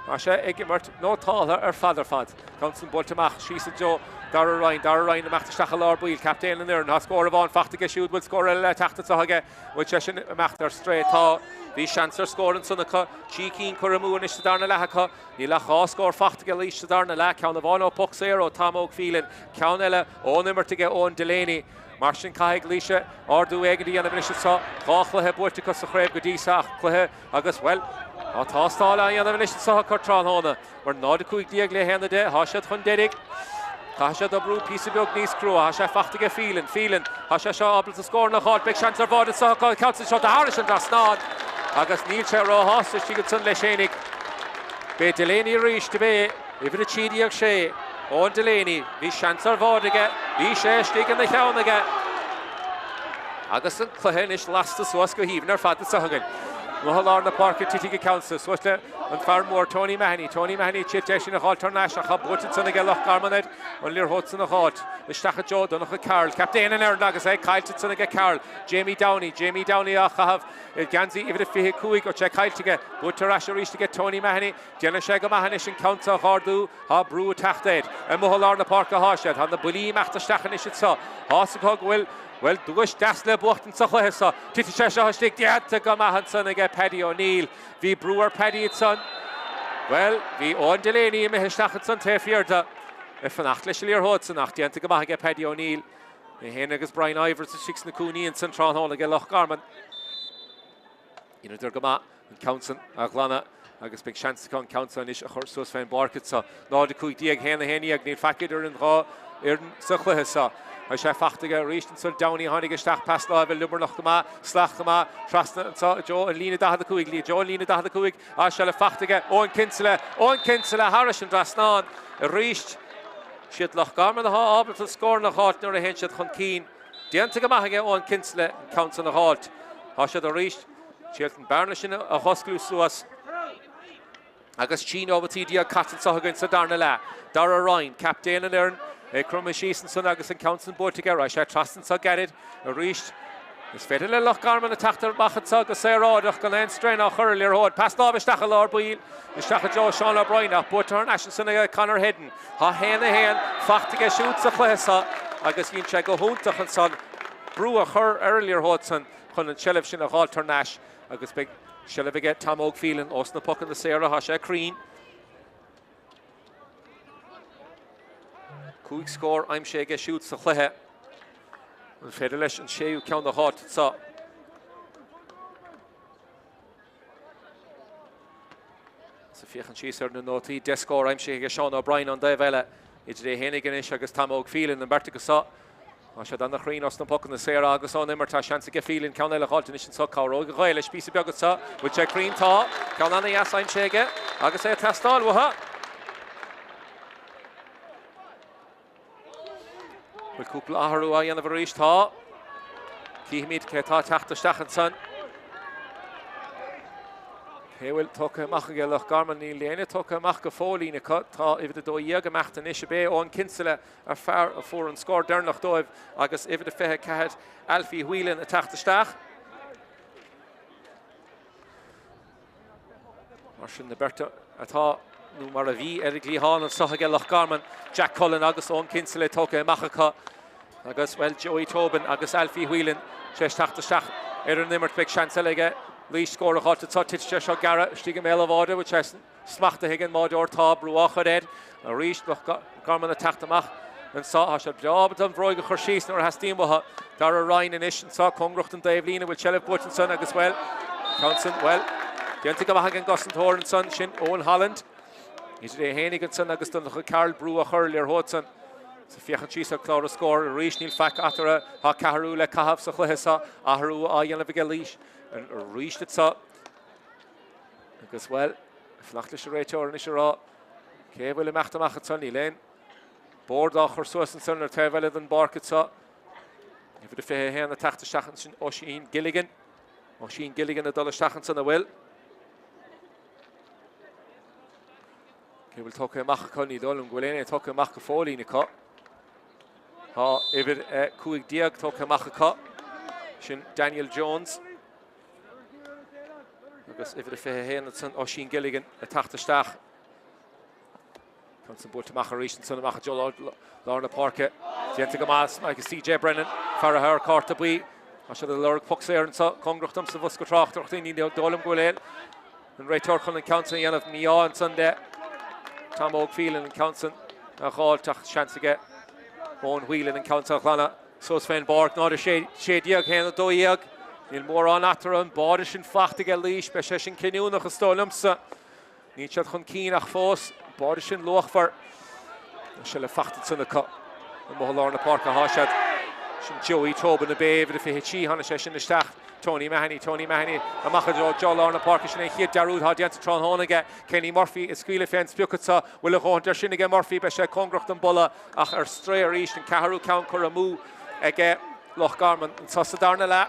Tá sé ag imirt nótáltha ar fad ar fad. Ceann san buailte amach síos i dtreo Darragh Ryan. Darragh Ryan imeacht isteach i lár baill. Captaen an fhoireann. Tá scór amháin fachta aige siúd. Bhfuil scór eile le teacht anseo aige? Bhfuil sé sin imeacht ar strae? Tá. Bhí seans ar scór ansan acu. 3 cinn curtha amú anois sa darna leath acu. Níl ach 2 scór fachta aige Laois sa darna leath. Ceann amháin ó poc saor ó Tom Óg Phelan. Ceann eile ón imirt aige Eoin Delaney. Mar sin caithfidh Laois ardú éigin a dhéanamh anois anseo. 2 chluiche buaite acu sa chraobh go dtí seo ach cluiche agus, bhuel, tá tástáil á dhéanamh anois anseo acu tráthnóna. Mar 0-15 le 1-10, tá siad chun deiridh. Caithfidh siad oibriú píosa beag níos crua. Tá sé fachta aige Phelan. Phelan, tá sé seo ábalta scóranna a dh'fháilt. Beidh seans ar bháide anseo acu. Ceann seo thairis an dtrasnán agus níl sé róshásta istigh ansan leis fhéinig. B'é Delaney arís a b'é uimhir 13 6. Eoin Delaney, bhí seans ar bháide aige, bhí sé istigh ina cheann aige. Agus an cluiche anois lasta suas go haoibhinn ar fad anseo againn. Amuigh i lár na páirce titfidh an ceann seo suas le an fear mór Tony Mahony. Tony Mahony ag triail é sin a dh'fháilt thar n-ais ach tá buaite ansan aige Loch Garman air an liathróid san a dh'fháilt. Isteach i dtreo Donncha Carroll, captaen an fhoireann agus é caillte ansan aige Carroll. Jamie Downey, Jamie Downey á chaitheamh i geansaí uimhir a 25, tá sé caillte aige. Buaite ar ais arís aige Tony Mahony. Déanann sé go maith anois an ceann seo a dh'ardú. Tá brú ag teacht air. Amuigh i lár na páirce atá siad. Tá na buillí imeacht isteach anois anseo. Tá's acu go bhfuil, bhuel, duais deas le buachtaint sa chluiche seo. Titfidh sé seo istigh. Déanta go maith ansan aige Paddy O'Neill. Bhí brú ar Paddy ansan. Bhuel, bhí Eoin Delaney imithe isteach ansan taobh thiar de. Ag fanacht leis an liathróid san ach déanta go maith aige Paddy O'Neill. É féin agus Brian Ivers istigh sna cúinní ansan tráthnóna aige Loch Garman. Dheineadar go maith an ceann san a ghlanadh agus beidh seans acu an ceann seo anois a chur suas fén bpáirc anseo. 0 15 1 11 Níl faic idir an dhá fhoireann sa chluiche seo. Tá sé fachta aige arís ansan Downey a tháinig isteach pas láimhe liobarnach go maith, salach go maith, trasna anseo i dtreo an líne 45, i dtreo an líne 45, tá seilbh fachta aige Eoin Kinsella, Eoin Kinsella thairis an dtrasnán arís. Siad Loch Garman atá ábalta scóranna a dh'fháilt nuair a théann siad chun cinn. Déanta go maith aige Eoin Kinsella an ceann san a dh'fháilt. Tá siad arís ag triail an bearna sin a dh'osclú suas agus 13 neomataí caite anseo againn sa darna leath. Darragh Ryan, captaen an fhoireann, ag cromadh síos ansan agus an ceann san buailte aige. Raghaidh sé trasna anseo gairid arís. Is féidir le Loch Garman a teacht amach anseo go saoráideach gan aon strain á chur ar liathróid. Pas láimhe isteach i lár baill, isteach i dtreo Seán O'Brien ach buaite thar n-ais ansan ag Conor Headon. Tá 1-1 fachta aige siúd sa chluiche seo agus dhein sé go hiontach ansan brú a chur ar an liathróid san chun an tseilbh sin a dh'fháilt thar n-ais agus beidh seilbh aige Tom Óg Phelan ós na pocanna saora. Tá sé cruinn. 5 scór aimsithe aige siúd sa chluiche. An féidir leis an séú ceann a dh'fháilt anseo? Ag féachaint síos ar na nótaí, 10 scór aimsithe aige Seán O'Brien ón dtaobh eile. Idir é fhéinig anois agus Tom Óg Phelan, an bheirt acu seo. Tá siad ana-chruinn os na pocanna saora agus ón imirt. Tá seans aige Phelan ceann eile a dh'fháilt anois anseo. Cabhróidh a ghaoth leis píosa beag anseo. Bhfuil sé cruinn? Tá. Ceann ana-dheas aimsithe aige agus é ag teastáil uathu. Bhfuil cúpla athrú á dhéanamh arís? Tá. Cífimid cé atá ag teacht isteach ansan. Cé bhfuil tógtha amach aige Loch Garman? Níl éinne tógtha amach go fóillín acu. Tá uimhir 12 ag imeacht anois ab é Eoin Kinsella an fear a fuair an scór deireanach dóibh agus uimhir 24 Alfie Whelan ag teacht isteach. Mar sin na beirte atá, nó mar a bhí ar an gcliathán anseo aige Loch Garman, Jack Cullen agus Eoin Kinsella tógtha amach acu agus, bhuel, Joey Tobin agus Alfie Whelan tar éis teacht isteach ar an imirt. Beidh seans eile aige Laois scór a dh'fháilt anseo. Titfidh sé seo gearra istigh i mbéal an bháide, bhfuil sé smachtaithe ag an mbáideoir. Tá brú á chur air arís. Loch Garman ag teacht amach. Anseo tá siad breá ábalta an bhróig a chur síos nuair a theastaíonn uathu. Darragh Ryan anois anseo cóngarach don dtaobhlíne, bhfuil seilbh buaite ansan agus, bhuel, ceann san, bhuel, déanta go maith ag an gcosantóir ansan, sin Owen Holland. Idir é fhéinig ansan agus Donncha Carroll brú á chur ar liathróid san. Is ag féachaint síos ar chlár na scór arís, níl faic eatarthu. Tá ceathrú le caitheamh sa chluiche seo, athrú á dhéanamh aige Laois arís anseo. Agus, bhuel, ag fanacht leis an réiteoir anois a rá cé a bhfuil ag imeacht amach anseo, níl aon. Bord á chur suas ansan ar taobh eile den bpáirc anseo. Uimhir a 21 ag teacht isteach ansin Oisín Gilligan. Oisín Gilligan ag dul isteach ansan an bhfuil. Cé bhfuil tugtha amach acu? Ní dóigh liom go bhfuil éinne tugtha amach go fóillín acu. Tá uimhir 15 tugtha amach acu. Sin Daniel Jones. Agus uimhir a 21 ansan Oisín Gilligan ag teacht isteach. Ceann san buailte amach arís ansan amach i dtreo lár na páirce. Déanta go maith ag CJ Brennan. Fear atá ar cárta buí. Tá siad ag lorg poc saor anseo. Cóngarach dom sa bhosca tráchtaireachta. Ní dóigh liom go bhfuil aon an réiteoir chun an ceann san a dhéanamh. Mí-ádh ansan le Tom Óg Phelan an ceann san a dh'fháilt ach seans aige Eoin Whelan an ceann san a ghlanadh suas fén bpáirc. 0 6 16 1 12. Níl mórán eatarthu. An báide sin faighte aige Laois. Beidh sé sin cinniúnach is dóigh liomsa. Níl siad chun cinn ach fós, an báide sin luachmhar. Tá seilbh faighte ansan acu. Amuigh i lár na páirce atá siad. Sin Joey Tobin ab é, uimhir a 23, tháinig sé sin isteach. Tony Mahony, Tony Mahony amach i dtreo lár na páirce. Sin é an chéad dearúd atá déanta tráthnóna aige. Kenny Murphy ag scaoileadh fén sprioc anseo. Bhfuil a dhóthain air sin aige Murphy? Beidh sé cóngarach don bpolla ach ar strae arís. An ceathrú ceann curtha amú aige Loch Garman anseo sa darna leath.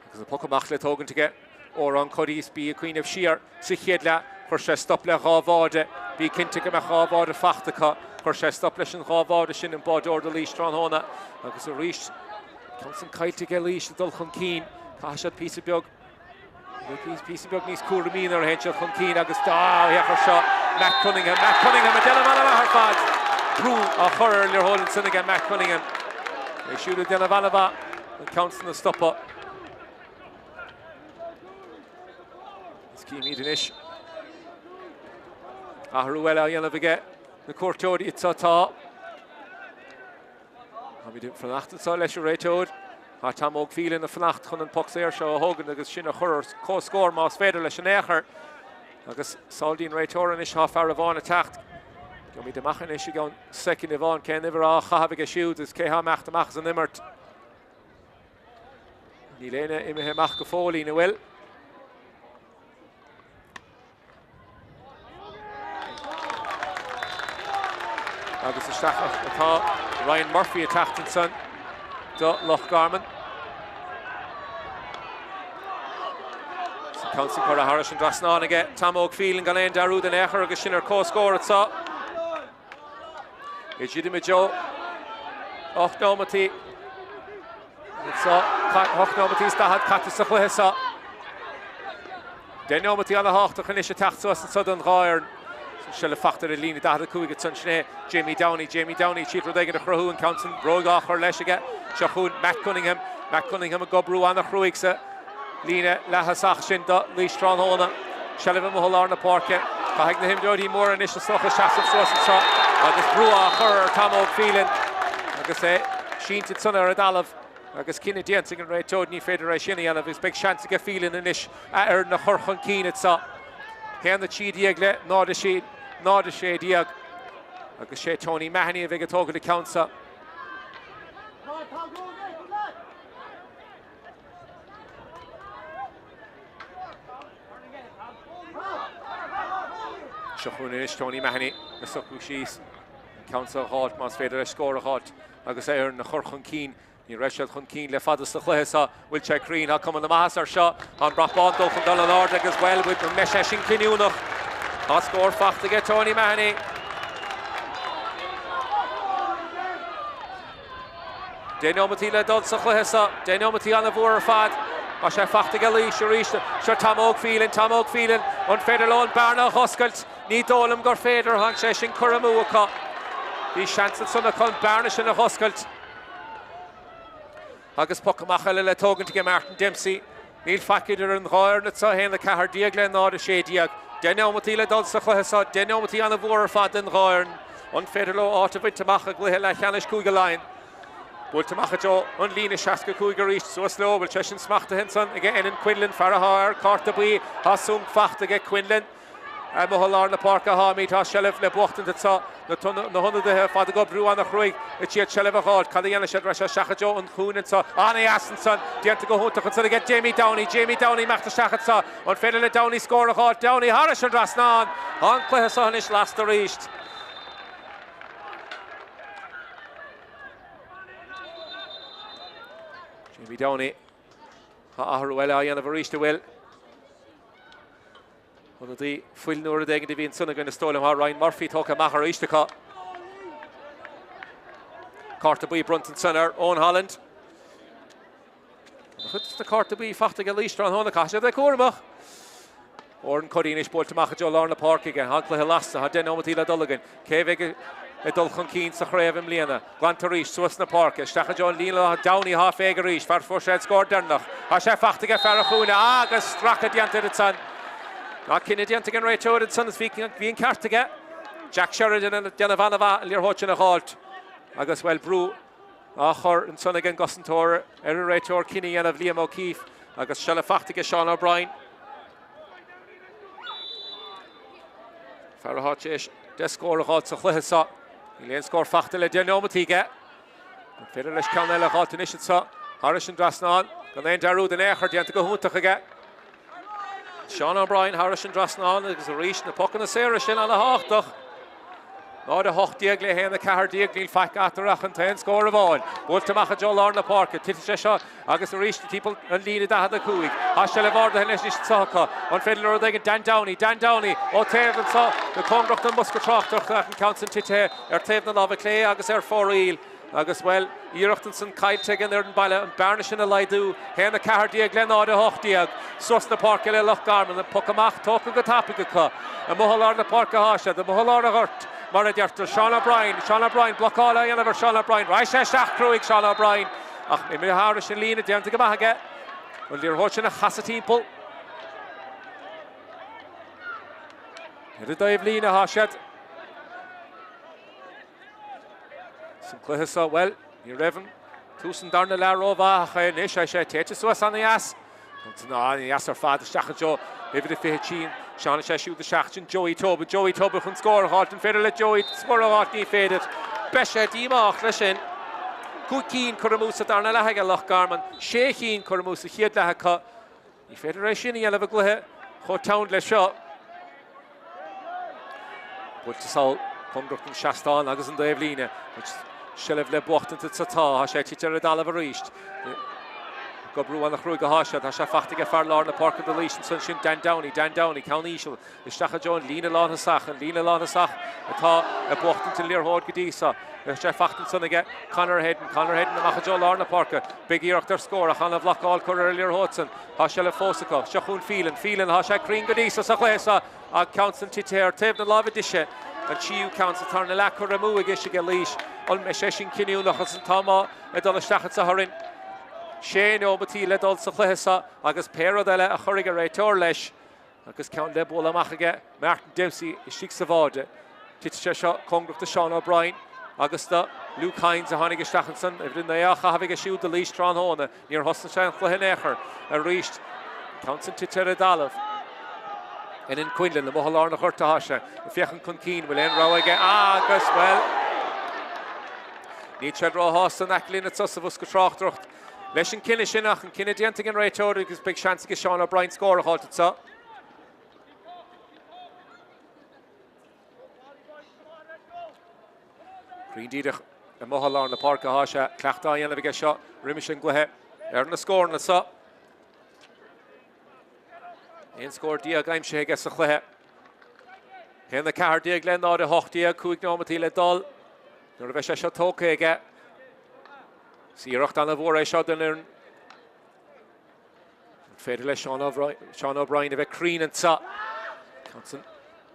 Agus an poc amach le tógaint aige Odhrán Cody is bí ag cuimhneamh siar sa chéad leath, chuir sé stop le dhá bháide. Bí cinnte go mbeadh dhá bháide faighte acu. Chuir sé stop leis an dhá bháide sin, an báideoir do Laois tráthnóna. Agus arís, ceann san caillte aige Laois ag dul chun cinn. Caithfidh siad píosa beag píosa beag níos cúramaí nuair a théann siad chun cinn agus féach air seo Matt Cunningham, Matt Cunningham ag déanamh an-mhaith ar fad. Brú á chur ar an liathróid ansin aige Matt Cunningham. É siúd ag déanamh an-mhaith. An ceann san a stopadh. Is címid anois athrú eile á dhéanamh aige na cuairteoirí anseo tá. Táimid ag fanacht anseo leis an réiteoir. Tá Tom Óg Phelan ag fanacht chun an poc saor seo a thógaint agus sin a chur ar comhscór más féidir leis in aon chor. Agus samhlaigh an réiteoir anois tá fear amháin ag teacht. Gheobhaimid amach anois i gceann soicind amháin cén uimhir á chaitheamh aige siúd agus cé há imeacht amach as an imirt. Níl éinne imithe amach go fóillín, an bhfuil? Agus isteach atá Ryan Murphy ag teacht ansan do Loch Garman. Ceann san curtha thairis an dtrasnán aige Tom Óg Phelan gan aon dearúd in aon chor agus sin ar comhscór anseo. Ag druidim i dtreo 8 nóimeataí anseo, 8 nóimeataí is 40 caite sa chluiche seo. 10 nóimeataí ana-thábhachtach anois ag teacht suas anseo don dhá fhoireann. Seilbh faighte ar an líne 45 ansan, sin é Jamie Downey. Jamie Downey ag triail rud éigin a chruthú, an ceann san bróig á chur leis aige. Seo chugainn Matt Cunningham. Matt Cunningham ag oibriú ana-chruaidh sa líne leath-thosach sin do Laois tráthnóna. Seilbh amuigh i lár na páirce. Caithfidh na himreoirí móra anois is dócha seasamh suas anseo agus brú á chur ar Tom Óg Phelan agus é sínte ansan ar an dtalamh agus cinneadh déanta ag an réiteoir ní féidir é sin a dhéanamh agus beidh seans aige Phelan anois a fhoireann a chur chun cinn anseo. 1 13 le 0 6 0 16 agus sé Tony Mahony a bheidh ag tógáil an ceann seo. Seo chugainn anois Tony Mahony ag socrú síos an ceann seo a dh'fháilt más féidir leis scór a dh'fháilt agus a fhoireann a chur chun cinn. Ní raibh siad chun cinn le fada sa chluiche seo. Bhfuil sé cruinn? Tá cuma na maitheasa air seo. Tá an brat bán dul chun dul in airde agus bhuel, an mbeidh sé sin cinniúnach? Tá scór faighte aige Tony Mahony. 10 neomataí le dul sa chluiche seo. 10 neomataí an-mhór ar fad. Tá sé faighte aige Laois arís. Seo Tom Óg Phelan, Tom Óg Phelan. An féidir leo an bearna a dh'oscailt? Ní dóigh liom gur féidir. Tá sé sin curtha amú acu. Bhí seans ansan acu an bearna sin a dh'oscailt. Agus poc amach eile le tógaint aige Martin Dempsey. Níl faic idir an dhá fhoireann anseo, 1 14 le 0 16. 10 neomataí le dul sa chluiche seo. 10 neomataí an-mhór ar fad don dhá fhoireann. An féidir leo áit a bhaint amach i gcluiche leathcheannais Cúige Laighean? Buailte amach i dtreo an líne 65 arís, suas leo, bhfuil sé sin smachtaithe ansan ag Enan Quinlan, fear atá ar cárta buí, tá súnc fachta aige Quinlan. Amuigh i lár na páirce atáimid, tá seilbh le buachtaint anso, na hionadaithe ar fad ag oibriú ana-chruaidh, is iad seilbh a dh'fháilt, cad a dhéanfaidh siad, rachaidh sé isteach i dtreo an chúinne anso, ana-dheas ansan, déanta go hiontach ansan aige Jamie Downey, Jamie Downey imeacht isteach anso, an féidir le Downey scór a dh'fháilt, Downey thairis an dtrasnán, tá an cluiche so anois lasta arís. Jamie Downey, tá athrú eile á dhéanamh arís, an bhfuil? Ionadaí fuil nó rud éigin a bhí ansan againn is dóigh liom. Tá Ryan Murphy tógtha amach arís acu. Cárta buí bronnta ansan ar Eoin Holland. Chuid de na cártaí buí fachta ag Laois tráthnóna, caithfidh siad a bheith cúramach. Odhrán Cuddy anois buailte amach i dtreo lár na páirce aige. Tá an cluiche lasta, tá 10 nóimeataí le dul againn. Cé a bheidh ag dul chun cinn sa chraobh i mbliana? Glanta arís, suas na páirce, isteach i dtreo an líne lán Downey atá féig arís, fear a fuair sé an scór deireanach. Tá sé fachta aige fear an chúinne agus stracadh déanta air ansan. Tá cinneadh déanta ag an réiteoir ansan is bhí an ceart aige. Jack Sheridan ag déanamh an-mhaith an liathróid sin a dh'fháilt agus, bhuel, brú á chur ansan ag an gcosantóir ar an réiteoir cinneadh a dhéanamh, Liam O'Keefe, agus seilbh fachta aige Seán O'Brien. Fear atá tar éis 10 scór a dh'fháilt sa chluiche seo. Níl aon scór fachta le 10 neomat aige. An féidir leis ceann eile a dh'fháilt anois anseo thairis an dtrasnán? Gan aon dearúd in aon chor, déanta go hiontach aige. Seán O'Brien thairis an dtrasnán agus arís na pocanna saora sin ana-thábhachtach. 0-18 le 1-14, níl faic eatarthu ach an t-aon scór amháin. Buailte amach i dtreo lár na páirce, titfidh sé seo agus arís timpeall an líne 45. Tá seilbh ardaithe anois anseo acu. An féidir le rud éigin Dan Downey, Dan Downey ó taobh anseo nó cóngarach don mbosca tráchtaireachta ach an ceann sin titithe ar taobh na láimhe clé agus ar fóraoil. Agus, bhuel, iarracht ansan caillte ag an fhoireann baile an bearna sin a laghdú, 1-14 le 0-18. Suas na páirce le Loch Garman, an poc amach tógtha go tapaidh acu. Amuigh i lár na páirce atá siad, amuigh i lár an ghoirt, mar a deirtear. Seán O'Brien, Seán O'Brien, blocáil á dhéanamh ar Seán O'Brien. Raghaidh sé isteach cruaidh, Seán O'Brien, ach imithe thairis an líne, déanta go maith aige. An liathróid sin a chasadh timpeall. Ar an dtaobh líne atá siad. San cluiche seo, bhuel, ní raibh an tús an darna leath rómhaith ach anois tá sé téite suas ana-dheas. Ana-dheas ar fad isteach i dtreo uimhir a 23. Seán sé siúd isteach sin Joey Tobin. Joey Tobin chun scór a dh'fháilt. An féidir le Joey scór a dh'fháilt? Ní féidir. Beidh sé díomách leis sin. 5 cinn curtha amú sa darna leath aige Loch Garman. 6 chinn curtha amú sa chéad leath acu. Ní féidir é sin a dhéanamh i gcluiche chomh teann leis seo. Buailte sall cóngarach don seastán agus an dtaobh líne. Seilbh le buachtaint sa tá. Tá sé tite ar an dtalamh arís. Ag oibriú ana-chruaidh atá sé. Tá sé fachta aige fear lár na páirce do Laois ansan sin Dan Downey. Dan Downey, ceann íseal. Isteach i dtreo an líne lánthosach, an líne lánthosach atá ag buachtaint an liathróid go dtí seo. Tá sé fachta ansan aige Conor Hayden, Conor Hayden amach i dtreo lár na páirce. Beidh iarracht ar scór ach ana-bhlocáil curtha ar an liathróid san. Tá seilbh fós acu. Seo chugainn Phelan, Phelan, tá sé cruinn go dtí seo sa chluiche seo ach ceann san tite ar taobh na láimhe deise. An tríú ceann sa tarna leath curtha amú anois aige Laois. An mbeidh sé sin cinniúnach agus an t-am ag dul isteach anseo orainn? Sé neomataí le dul sa chluiche seo agus pé rud eile a chuirfidh an réiteoir leis. Agus ceann le bualadh amach aige Martin Dempsey istigh sa bháide. Titfidh sé seo cóngarach do Seán O'Brien agus do Luke Hynes a tháinig isteach ansan. Uimhir 9 á chaitheamh aige siúd do Laois tráthnóna. Níor thosnaigh sé an chluiche in aon chor. Arís, an ceann san tite ar an dtalamh. Enan Quinlan, amuigh i lár an ghoirt atá sé. Ag féachaint chun cinn, bhfuil aon rogha aige? Agus, bhuel, níl siad róshásta in aice linn anso sa bhosca tráchtaireacht leis an cinneadh sin ach an cinneadh déanta ag an réiteoir agus beidh seans aige Seán O'Brien scór a dh'fháilt anseo. Cruinn díreach amuigh i lár na páirce atá sé, cleachtadh á dhéanamh aige seo roimis an gcluiche ar na scóranna seo. 11 scór aimsithe aige sa chluiche. 1-14 le 0-18, 5 nóimeataí le dul nuair a bheidh sé seo tógtha aige. Is iarracht ana-mhór é seo don fhoireann. An féidir le Seán O'Brien a bheith cruinn anseo? Ceann san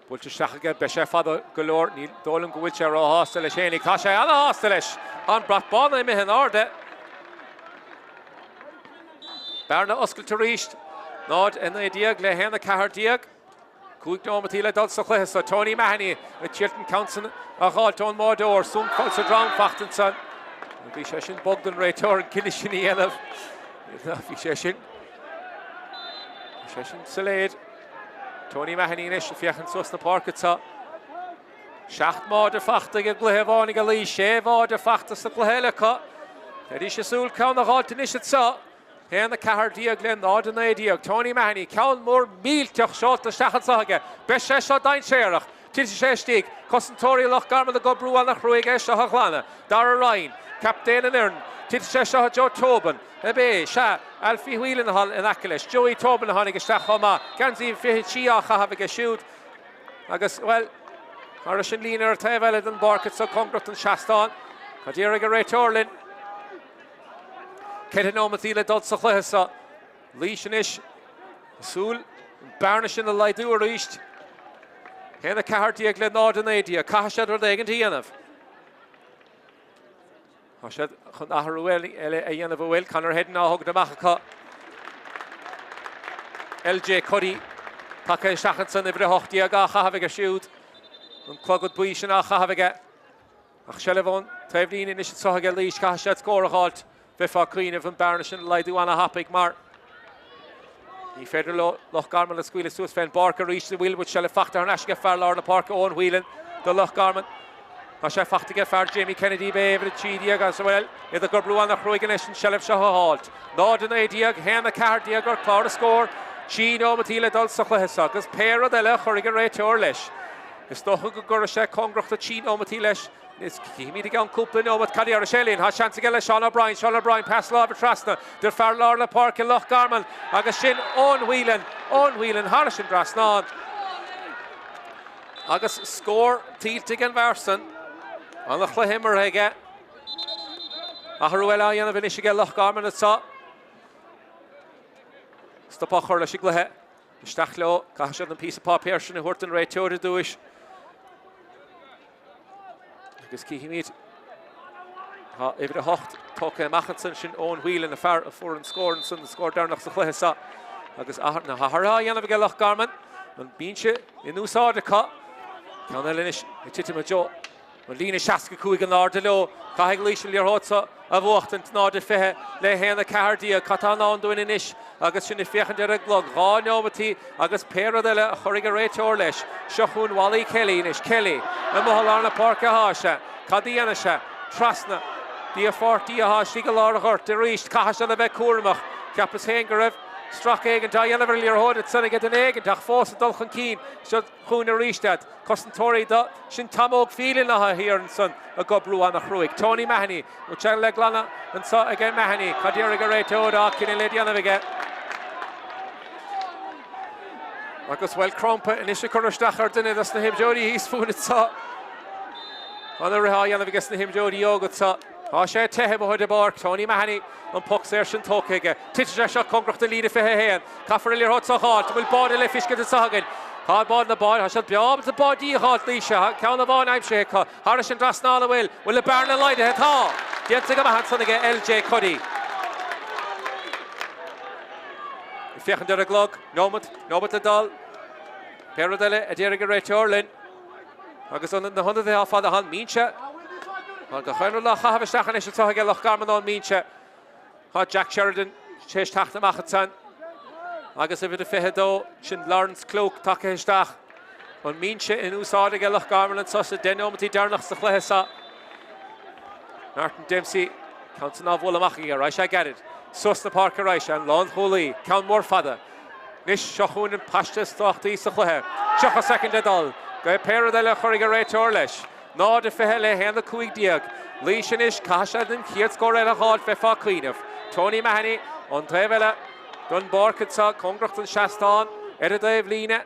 buailte isteach aige, beidh sé fada go leor, ní dóigh liom go bhfuil sé róshásta leis fhéinig. Tá sé ana-shásta leis! Tá an brat bán imithe in airde. Bearna oscailte arís, 0-19 le 1-14. 5 nóimeataí le dul sa chluiche so. Tony Mahony ag triail an ceann san a dh'fháilt ón mbáireoir. Sa drom fachta ansan. Bhí sé sin bog don réiteoir an cinneadh sin a dhéanamh. Bhí sé sin Bhí sé sin soiléir. Tony Mahony anois ag féachaint suas na páirce anseo. 7 mbáide fachta ag an gcluiche amháin ag Laois, 6 bháide fachta sa gcluiche eile acu. Bheidís ag súil ceann a dh'fháilt anois anseo. 1, 14 le 0, 19. Tony Mahony, ceann mór millteach seolta isteach anseo aige. Beidh sé seo dainséarach. Titfidh sé istigh. Cosantóirí Loch Garman ag oibriú ana-chruaidh é seo a ghlanadh. Dara Ryan, captaen an fhoireann. Titfidh sé seo Joe Tobin. Ab é? Sea, Alfie Whelan atá in aice leis. Joey Tobin a tháinig isteach chomh maith. Geansaí 23 á chaitheamh aige siúd. Agus, bhuel, thairis an líne ar an taobh eile den bpáirc anseo cóngarach don seastán. Cad déarfaidh an réiteoir linn? 4 nóimeataí le dul sa chluiche seo. Laois anois ag súil an bearna sin a laghdú arís. 1, 14 le 0, 19. Caithfidh siad rud éigin a dhéanamh. Tá siad chun athrú eile a dhéanamh a bhfuil Conor Headon á thógaint amach acu. LJ Cuddy tagtha isteach ansan, uimhir 18 á chaitheamh aige siúd. An clogad buí sin á chaitheamh aige. Ach seilbh ón taobhlíne anois anseo aige Laois, caithfidh siad scór a dh'fháilt. Bheifeá ag cuimhneamh an bearna sin a laghdú ana-thapaidh mar ní féidir leo Loch Garman a scaoileadh suas fén bpáirc arís. An bhfuil seilbh fachta thar n-ais aige fear lár na páirce Eoin Whelan do Loch Garman. Tá sé fachta aige fear Jamie Kennedy b'é uimhir 13 agus, bhuel, iad ag oibriú ana-chruaidh anois an seilbh seo a dh'fháilt. 0, 19, 1, 14 ar chlár na scór. Trí nóimeataí le dul sa chluiche seo agus pé rud eile a chuirfidh an réiteoir leis. Is dócha go gcuirfidh sé cóngarach do thrí nóimeataí leis. Cífimid i gceann cúpla nóimeat cad a déarfaidh sé linn. Tá seans aige le Seán O'Brien. Seán O'Brien, pas láimhe trasna do fear lár na páirce Loch Garman agus sin Eoin Whelan. Eoin Whelan thairis an dtrasnán. Agus scór tuillte ag an bhfear san. Ana-chluiche imeartha aige. Athrú eile á dhéanamh anois aige Loch Garman anseo. Stop á chur leis an gcluiche. Isteach leo, caithfidh siad an píosa páipéir sin a thabhairt don réiteoir i dtúis. Agus cífimid, tá uimhir 8 tógtha amach ansan, sin Eoin Whelan, an fear a fuair an scór ansan, an scór deireanach sa chluiche seo. Agus na hathruithe á dhéanamh aige Loch Garman, an binse in úsáid acu. Ceann eile anois ag titim i dtreo An líne 65 in airde leo. Caithfidh Laois an liathróid seo a bhuachtaint, 0-20 le 1-14. Cad tá i ndán dúinn anois agus sinn ag féachaint ar an gclog? Dhá neomataí agus pé rud eile a chuirfidh an réiteoir leis. Seo chugainn Wally Kelly anois. Kelly amuigh i lár na páirce atá sé. Cad a dhéanfaidh sé? Trasna dtí a pháirtí atá istigh i lár an ghoirt arís. Caithfidh siad a bheith cúramach. Cheapas féin go raibh strac éigint á dhéanamh ar an liathróid ansan ag duine éigint ach fós ag dul chun cinn. Seo chugainn arís iad. Cosantóirí do, sin Tom Óg Phelan atá thiar ansan ag oibriú ana-chruaidh. Tony Mahony, nó sé le glanadh anso aige Mahony. Cad déarfaidh an réiteoir? Á, cinneadh le déanamh aige. Agus, bhuel, crampa anois ag cur isteach ar duine dos na himreoirí thíos fúinn anso. Tá na rith á dhéanamh aige sna himreoirí óga anso. Tá sé ag teitheadh amuigh ar an bpáirc. Tony Mahony, an poc saor sin tógtha aige. Titfidh sé seo cóngarach don líne 21. Caithfear an liathróid seo a dh'fháilt. An bhfuil báide le fiscint anseo againn? Tá báid na báid. Tá siad breá ábalta báidí a dh'fháilt Laois. Tá ceann amháin aimsithe acu. Thairis an dtrasnán an bhfuil? Bhfuil an bearna laghdaithe? Tá! Déanta go maith ansan aige LJ Cuddy. Ag féachaint ar an gclog. Nóimeat. Nóimeat le dul. Pé rud eile a déarfaidh an réiteoir linn. Agus na hionadaithe á fad an mbinse. Tá gach aon rud á chaitheamh isteach anois anseo aige Loch Garman ón mbinse. Tá Jack Sheridan tar éis teacht amach ansan agus uimhir a 22, sin Lawrence Cloke tagtha isteach. An mbinse in úsáid aige Loch Garman anso sa 10 nóimeataí deireanach sa chluiche seo. Martin Dempsey, ceann san á bhualadh amach aige, raghaidh sé gairid. Suas na páirce raghaidh sé, an lánchúlaí, ceann mór fada. Anois seo chugainn an paiste is tábhachtaí sa chluiche. 30 soicind le dul. Pé rud eile a chuirfidh an réiteoir leis. 0-20 le 1-15. Laois anois, caithfidh siad an chéad scór eile a dh'fháilt, bheifeá ag cuimhneamh. Tony Mahony, an taobh eile don bpáirc anseo, cóngarach don seastán, ar an dtaobh líne.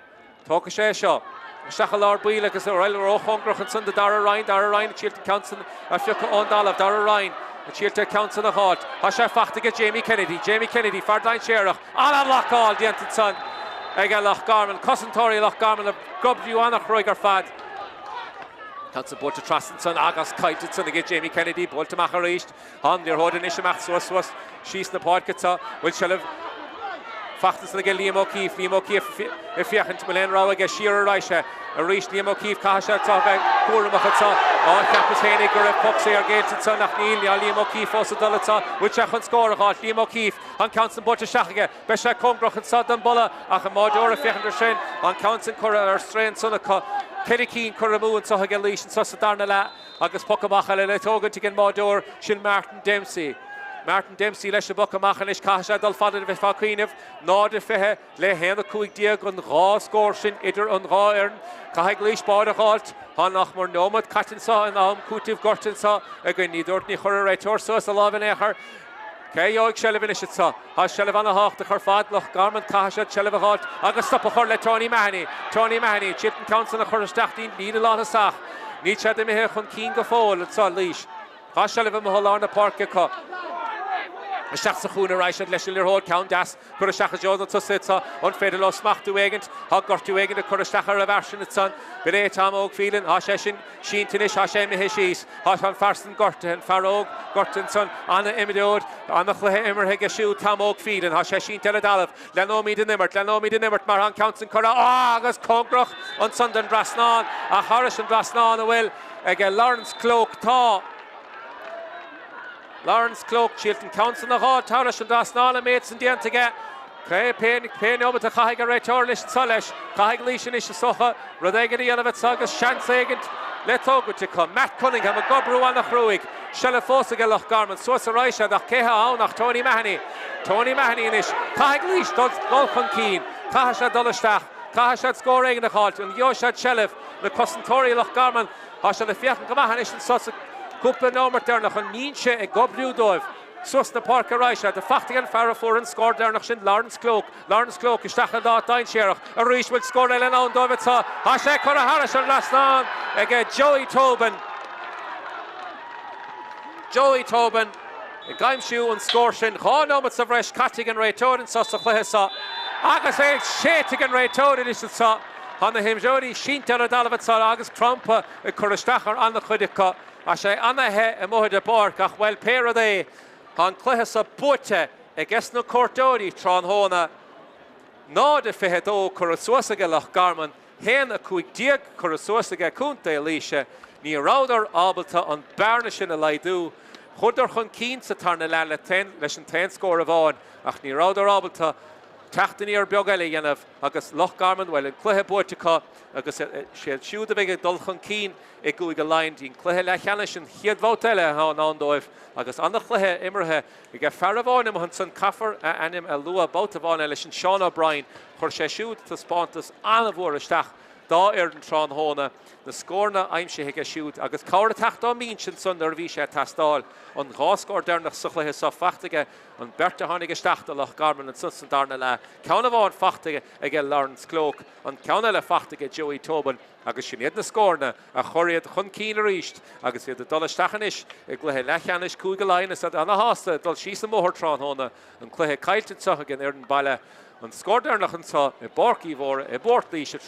Tógfaidh sé é seo. Isteach i lár baill agus ró-chóngarach ansan do Dara Ryan. Dara Ryan ag triailt an ceann san a phiocadh ón dtalamh. Dara Ryan ag triailt an ceann san a dh'fháilt. Tá sé fachta aige Jamie Kennedy. Jamie Kennedy, fear dainséarach. Ana-bhlocáil déanta ansan aige Loch Garman. Cosantóirí Loch Garman ag oibriú ana-chruaidh ar fad. Ceann san buailte trasna ansan agus caillte ansan aige Jamie Kennedy. Buailte amach arís. Tá an liathróid anois amach suas suas síos na páirce anseo. Bhfuil seilbh. Faighte ansan aige Liam O'Keeffe. Liam O'Keeffe ag féachaint an bhfuil aon rogha aige siar ar aghaidh sé. Arís Liam O'Keeffe caithfidh sé anseo a bheith cúramach anseo. Á, cheapas féinig go raibh poc saor géillte anseo nach níl. Tá Liam O'Keeffe fós ag dul anseo. Bhfuil sé chun scór a dh'fháilt? Liam O'Keeffe, an ceann san buailte isteach aige. Beidh sé cóngarach anseo don bpolla ach an báideoir ag féachaint ar sin. An ceann san curtha ar strae ansan acu. Ceithre cinn curtha amú anseo aige Laois anseo sa darna leath agus poc amach eile le tógaint ag an mbáideoir sin Martin Dempsey. Martin Dempsey leis an bpoc amach anois. Caithfidh sé dul fada a bheifeá ag cuimhneamh. 0-20 le 1-15 an 2 scór sin idir an dhá fhoireann. Caithfidh Laois báide a dh'fháilt. Tá nach mór neomat caite anseo in am cúitimh gorta anseo againn. Ní dúirt, ní chuir an réiteoir suas a lámh in aon chor. Cé a gheobhaidh seilbh anois anseo? Tá seilbh ana-thábhachtach ar fad. Loch Garman, caithfidh siad seilbh a dh'fháilt agus stop a chur le Tony Mahony. Tony Mahony, triail an ceann san a chur isteach dtí'n líne lántosach. Níl siad imithe chun cinn go fóill anseo, Laois. Tá seilbh amuigh i lár na páirce acu. Isteach sa chúinne raghaidh siad leis an liathróid, ceann deas curtha isteach i dtreo na tosaithe anseo. An féidir leo smachtú éigint? Tá gortú éigint ag cur isteach ar an bhfear sin ansan. B'in é Tom Óg Phelan. Tá sé sin sínte anois, tá sé imithe síos. Tá an fear san gortaithe, an fear óg gortaithe ansan. Ana-imreoir, ana-chluiche imeartha aige siúd, Tom Óg Phelan. Tá sé sínte ar an dtalamh. Leanóimid an imirt, leanóimid an imirt mar tá an ceann san curtha, á, agus cóngarach ansan don dtrasnán ach thairis an dtrasnán a bhfuil. Aige Laurence Cloke tá Laurence Cloke triail an ceann san a dh'fháil thairis an dtrasnán an méid san déanta aige. Pé pé neomat a chaithfidh an réiteoir anois anso leis. Caithfidh Laois anois is dócha rud éigin a dhéanamh anso agus seans éigint le tógaint acu. Matt Cunningham ag oibriú ana-chruaidh. Seilbh fós aige Loch Garman. Suas a raghaidh siad ach cé thá ann ach Tony Mahony. Tony Mahony anois. Caithfidh Laois dul dul chun cinn. Caithfidh siad dul isteach. Caithfidh siad scór éigin a dh'fháilt. An gheobhaidh siad seilbh? Na cosantóirí Loch Garman, tá siad ag féachaint go maith anois anso sa cúpla neomat deireanach, an mbinse ag oibriú dóibh. Suas na páirce a raghaidh siad. Faighte ag an fear a fuair an scór deireanach sin, Laurence Cloke. Laurence Cloke isteach in áit dainséarach. Arís bhfuil scór eile in ann dóibh anso. Tá sé curtha thairis an dtrasnán aige Joey Tobin. Joey Tobin ag aimsiú an scór sin. 2 neomat sa bhreis caite ag an réiteoir anso sa chluiche seo agus é séidte ag an réiteoir anois anso. Tá na himreoirí sínte ar an dtalamh anso agus crampa ag cur isteach ar an-chuid acu. Tá sé ana-the amuigh ar an bpáirc ach, bhuel, pé rud é, tá an cluiche so buaite ages na cuairteoirí tráthnóna. 0-22 curtha suas aige Loch Garman, 1-15 curtha suas aige Contae Laoise. Ní rabhadar ábalta an bearna sin a laghdú. Chuadar chun cinn sa tarna leath leis an t-aon scór amháin ach ní rabhadar ábalta teacht aniar beag eile a dhéanamh. Agus Loch Garman, bhuel, an cluiche buaite acu agus siad siúd a bheidh ag dul chun cinn i gCúige Laighean dtí'n cluiche leathcheannais an chéad bhabhta eile atá i ndán dóibh agus an-chluiche imeartha ag fear amháin amuigh ansan, caithfear a ainm a lua babhta amháin eile, sin Seán O'Brien, chuir sé siúd taispeántas an-mhór isteach dá fhoireann tráthnóna, na scóranna aimsithe aige siúd agus cabhair ag teacht ón mbinse ansan nuair a bhí sé ag teastáil. An 2 scór deireanach sa chluiche seo faighte aige An beirt a tháinig isteach do Loch Garman ansan sa darna leath, ceann amháin faighte aige Laurence Cloke, an ceann eile faighte aige Joey Tobin agus sin iad na scóranna a chuir iad chun cinn arís agus iad ag dul isteach anois i gcluiche leathcheannais Cúige Laighean is iad ana-shásta dul síos an bóthar tráthnóna. An cluiche caillte anseo ag an fhoireann baile. An scór deireanach anseo i bPáirc Uí Mhórdha i bPort Laoise.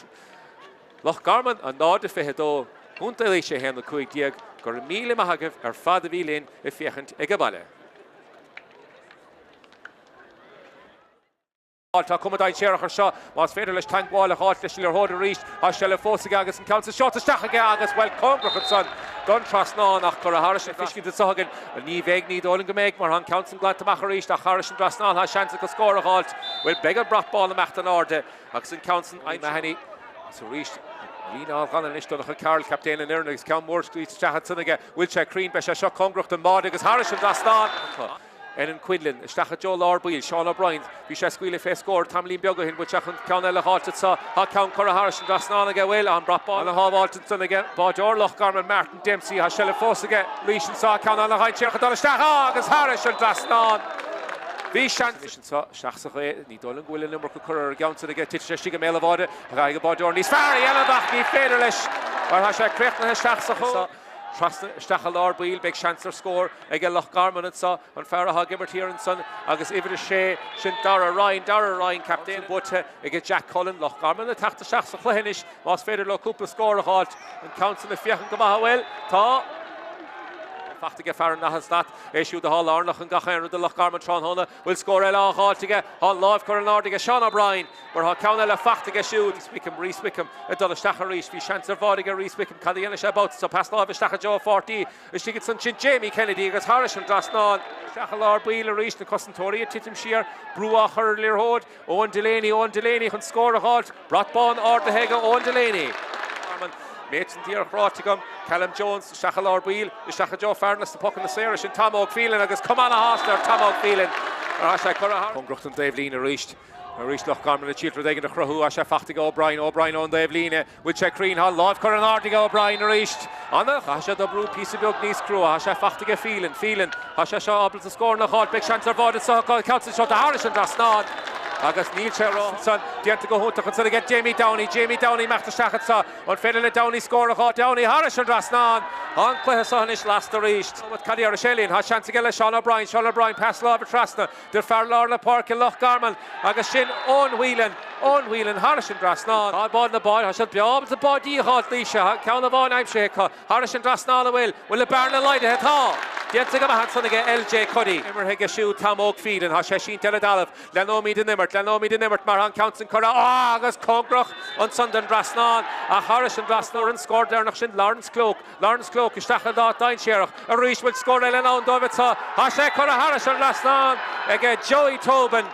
Loch Garman 0-22, Contae Laoise 1-15. Go raibh míle maith agaibh ar fad a bhí linn ag féachaint ag baile. Tá cuma dainséarach ar seo. Más féidir leis teagmháil a dh'fháilt leis an liathróid arís, tá seilbh fós aige agus an ceann san seolta isteach aige agus, bhuel, cóngarach ansan don trasnán ach curtha thairis an feiscint anseo againn. Ní bheidh, ní dóigh liom go mbeidh, mar tá an ceann san glanta amach arís ach thairis an dtrasnán tá seans acu scór a dh'fháilt. Bhuel, beidh an brat bán imeacht in airde agus an ceann san aimsithe. Mahony agus arís líne an-ghlan anois Donncha Carroll, captaen an fhoireann agus ceann mór scaoilte isteach ansan aige. Bhfuil sé cruinn? Beidh sé seo cóngarach don mbáide agus thairis an dtrasnán. Enan Quinlan isteach i dtreo lár baill. Seán O'Brien, bhí sé ag scaoileadh fé scór tamaillín beag ó shin. Bhfuil sé chun ceann eile a dh'fháilt anso? Tá ceann curtha thairis an dtrasnán aige. Bhfuil? An brat bán ana-shábháilte ansan aige. Báideoir Loch Garman, Martin Dempsey. Tá seilbh fós aige. Laois anso. Ceann ana-dhainséarach ag dul isteach. Á! Agus thairis an dtrasnán. Bhí seans anois anso. Isteach sa ghaoth. Ní dóigh liom go bhfuil an iomarca curtha ar an gceann san aige. Titfidh sé istigh i mbéal an bháide. Caithfidh an báideoir níos fearr a dhéanamh ach ní féidir leis mar tá sé críochnaithe isteach sa chúl. Trasna isteach i lár baill, beidh seans ar scór aige Loch Garman anso, an fear atá ag imirt thiar ansan agus uimhir a sé, sin Dara Ryan, Dara Ryan, captaen buaite aige Jack Cullen. Loch Garman ag teacht isteach sa chluiche anois, más féidir leo cúpla scór a dh'fháilt. An ceann san ag féachaint go maith, an bhfuil? Tá! Fachta aige fear an daichead slat, é siúd atá lárnach in gach aon rud do Loch Garman tráthnóna. Bhfuil scór eile á dh'fháilt aige? Tá an láimh curtha in airde aige Seán O'Brien mar tá ceann eile fachta aige siúd. Rhys Wickham, Rhys Wickham ag dul isteach arís. Bhí seans ar bháide aige Rhys Wickham. Cad a dhéanfaidh sé an babhta seo? Pas láimhe isteach i dtreo a pháirtí. Istigh ansan sin Jamie Kennedy agus thairis an dtrasnán. Isteach i lár baill arís, na cosantóirí ag titim siar, brú á chur ar an liathróid. Eoin Delaney, Eoin Delaney chun scór a dh'fháilt. Brat bán ardaithe aige Eoin Delaney. An méid sin díreach ráite agam. Callum Jones isteach i lár baill, isteach i dtreo fear na pocanna saora, sin Tom Óg Phelan agus cuma ana-shásta ar Tom Óg Phelan mar tá sé curtha thar. Cóngarach don dtaobh líne arís. Arís Loch Garman ag triail rud éigin a chruthú. Tá sé fachta ag O'Brien, O'Brien ón dtaobh líne. Bhfuil sé cruinn? Tá an láimh curtha in airde ag O'Brien arís. Ana. Caithfidh sé oibriú píosa beag níos crua. Tá sé fachta aige Phelan. Phelan. Tá sé seo ábalta scóranna a dh'fháilt. Beidh seans ar bháide anseo acu. An ceann seo thairis an dtrasnán. Agus níl sé ró ansan. Déanta go hiontach ansan aige Jamie Downey. Jamie Downey imeacht isteach anseo. An féidir le Downey scór a dh'fháilt? Downey thairis an dtrasnán. Tá an cluiche seo anois lasta arís. Cad a déarfadh sé linn? Tá seans aige le Seán O'Brien. Seán O'Brien pas láimhe trasna. Do fear lár na páirce Loch Garman agus sin Eoin Whelan, Eoin Whelan thairis an dtrasnán. Tá bád na báid, tá siad beo ábalta báidí a dh'fháilt Laoise, tá ceann amháin aimsithe acu, thairis an dtrasnán an bhfuil, bhfuil an bearna laghdaithe? Tá! Déanta go maith ansan aige LJ Cuddy. Imeartha aige siúd Tom Óg Phelan, tá sé sínte ar an dtalamh, leanóimid an imirt, leanóimid an imirt mar tá an ceann san curtha, á agus cóngarach ansan don dtrasnán ach thairis an dtrasnán an scór deireanach sin Lawrence Cloke. Lawrence Cloke isteach in áit dainséarach arís. Bhfuil scór eile in ann dóibh anseo? Tá sé curtha thairis an dtrasnán aige Joey Tobin.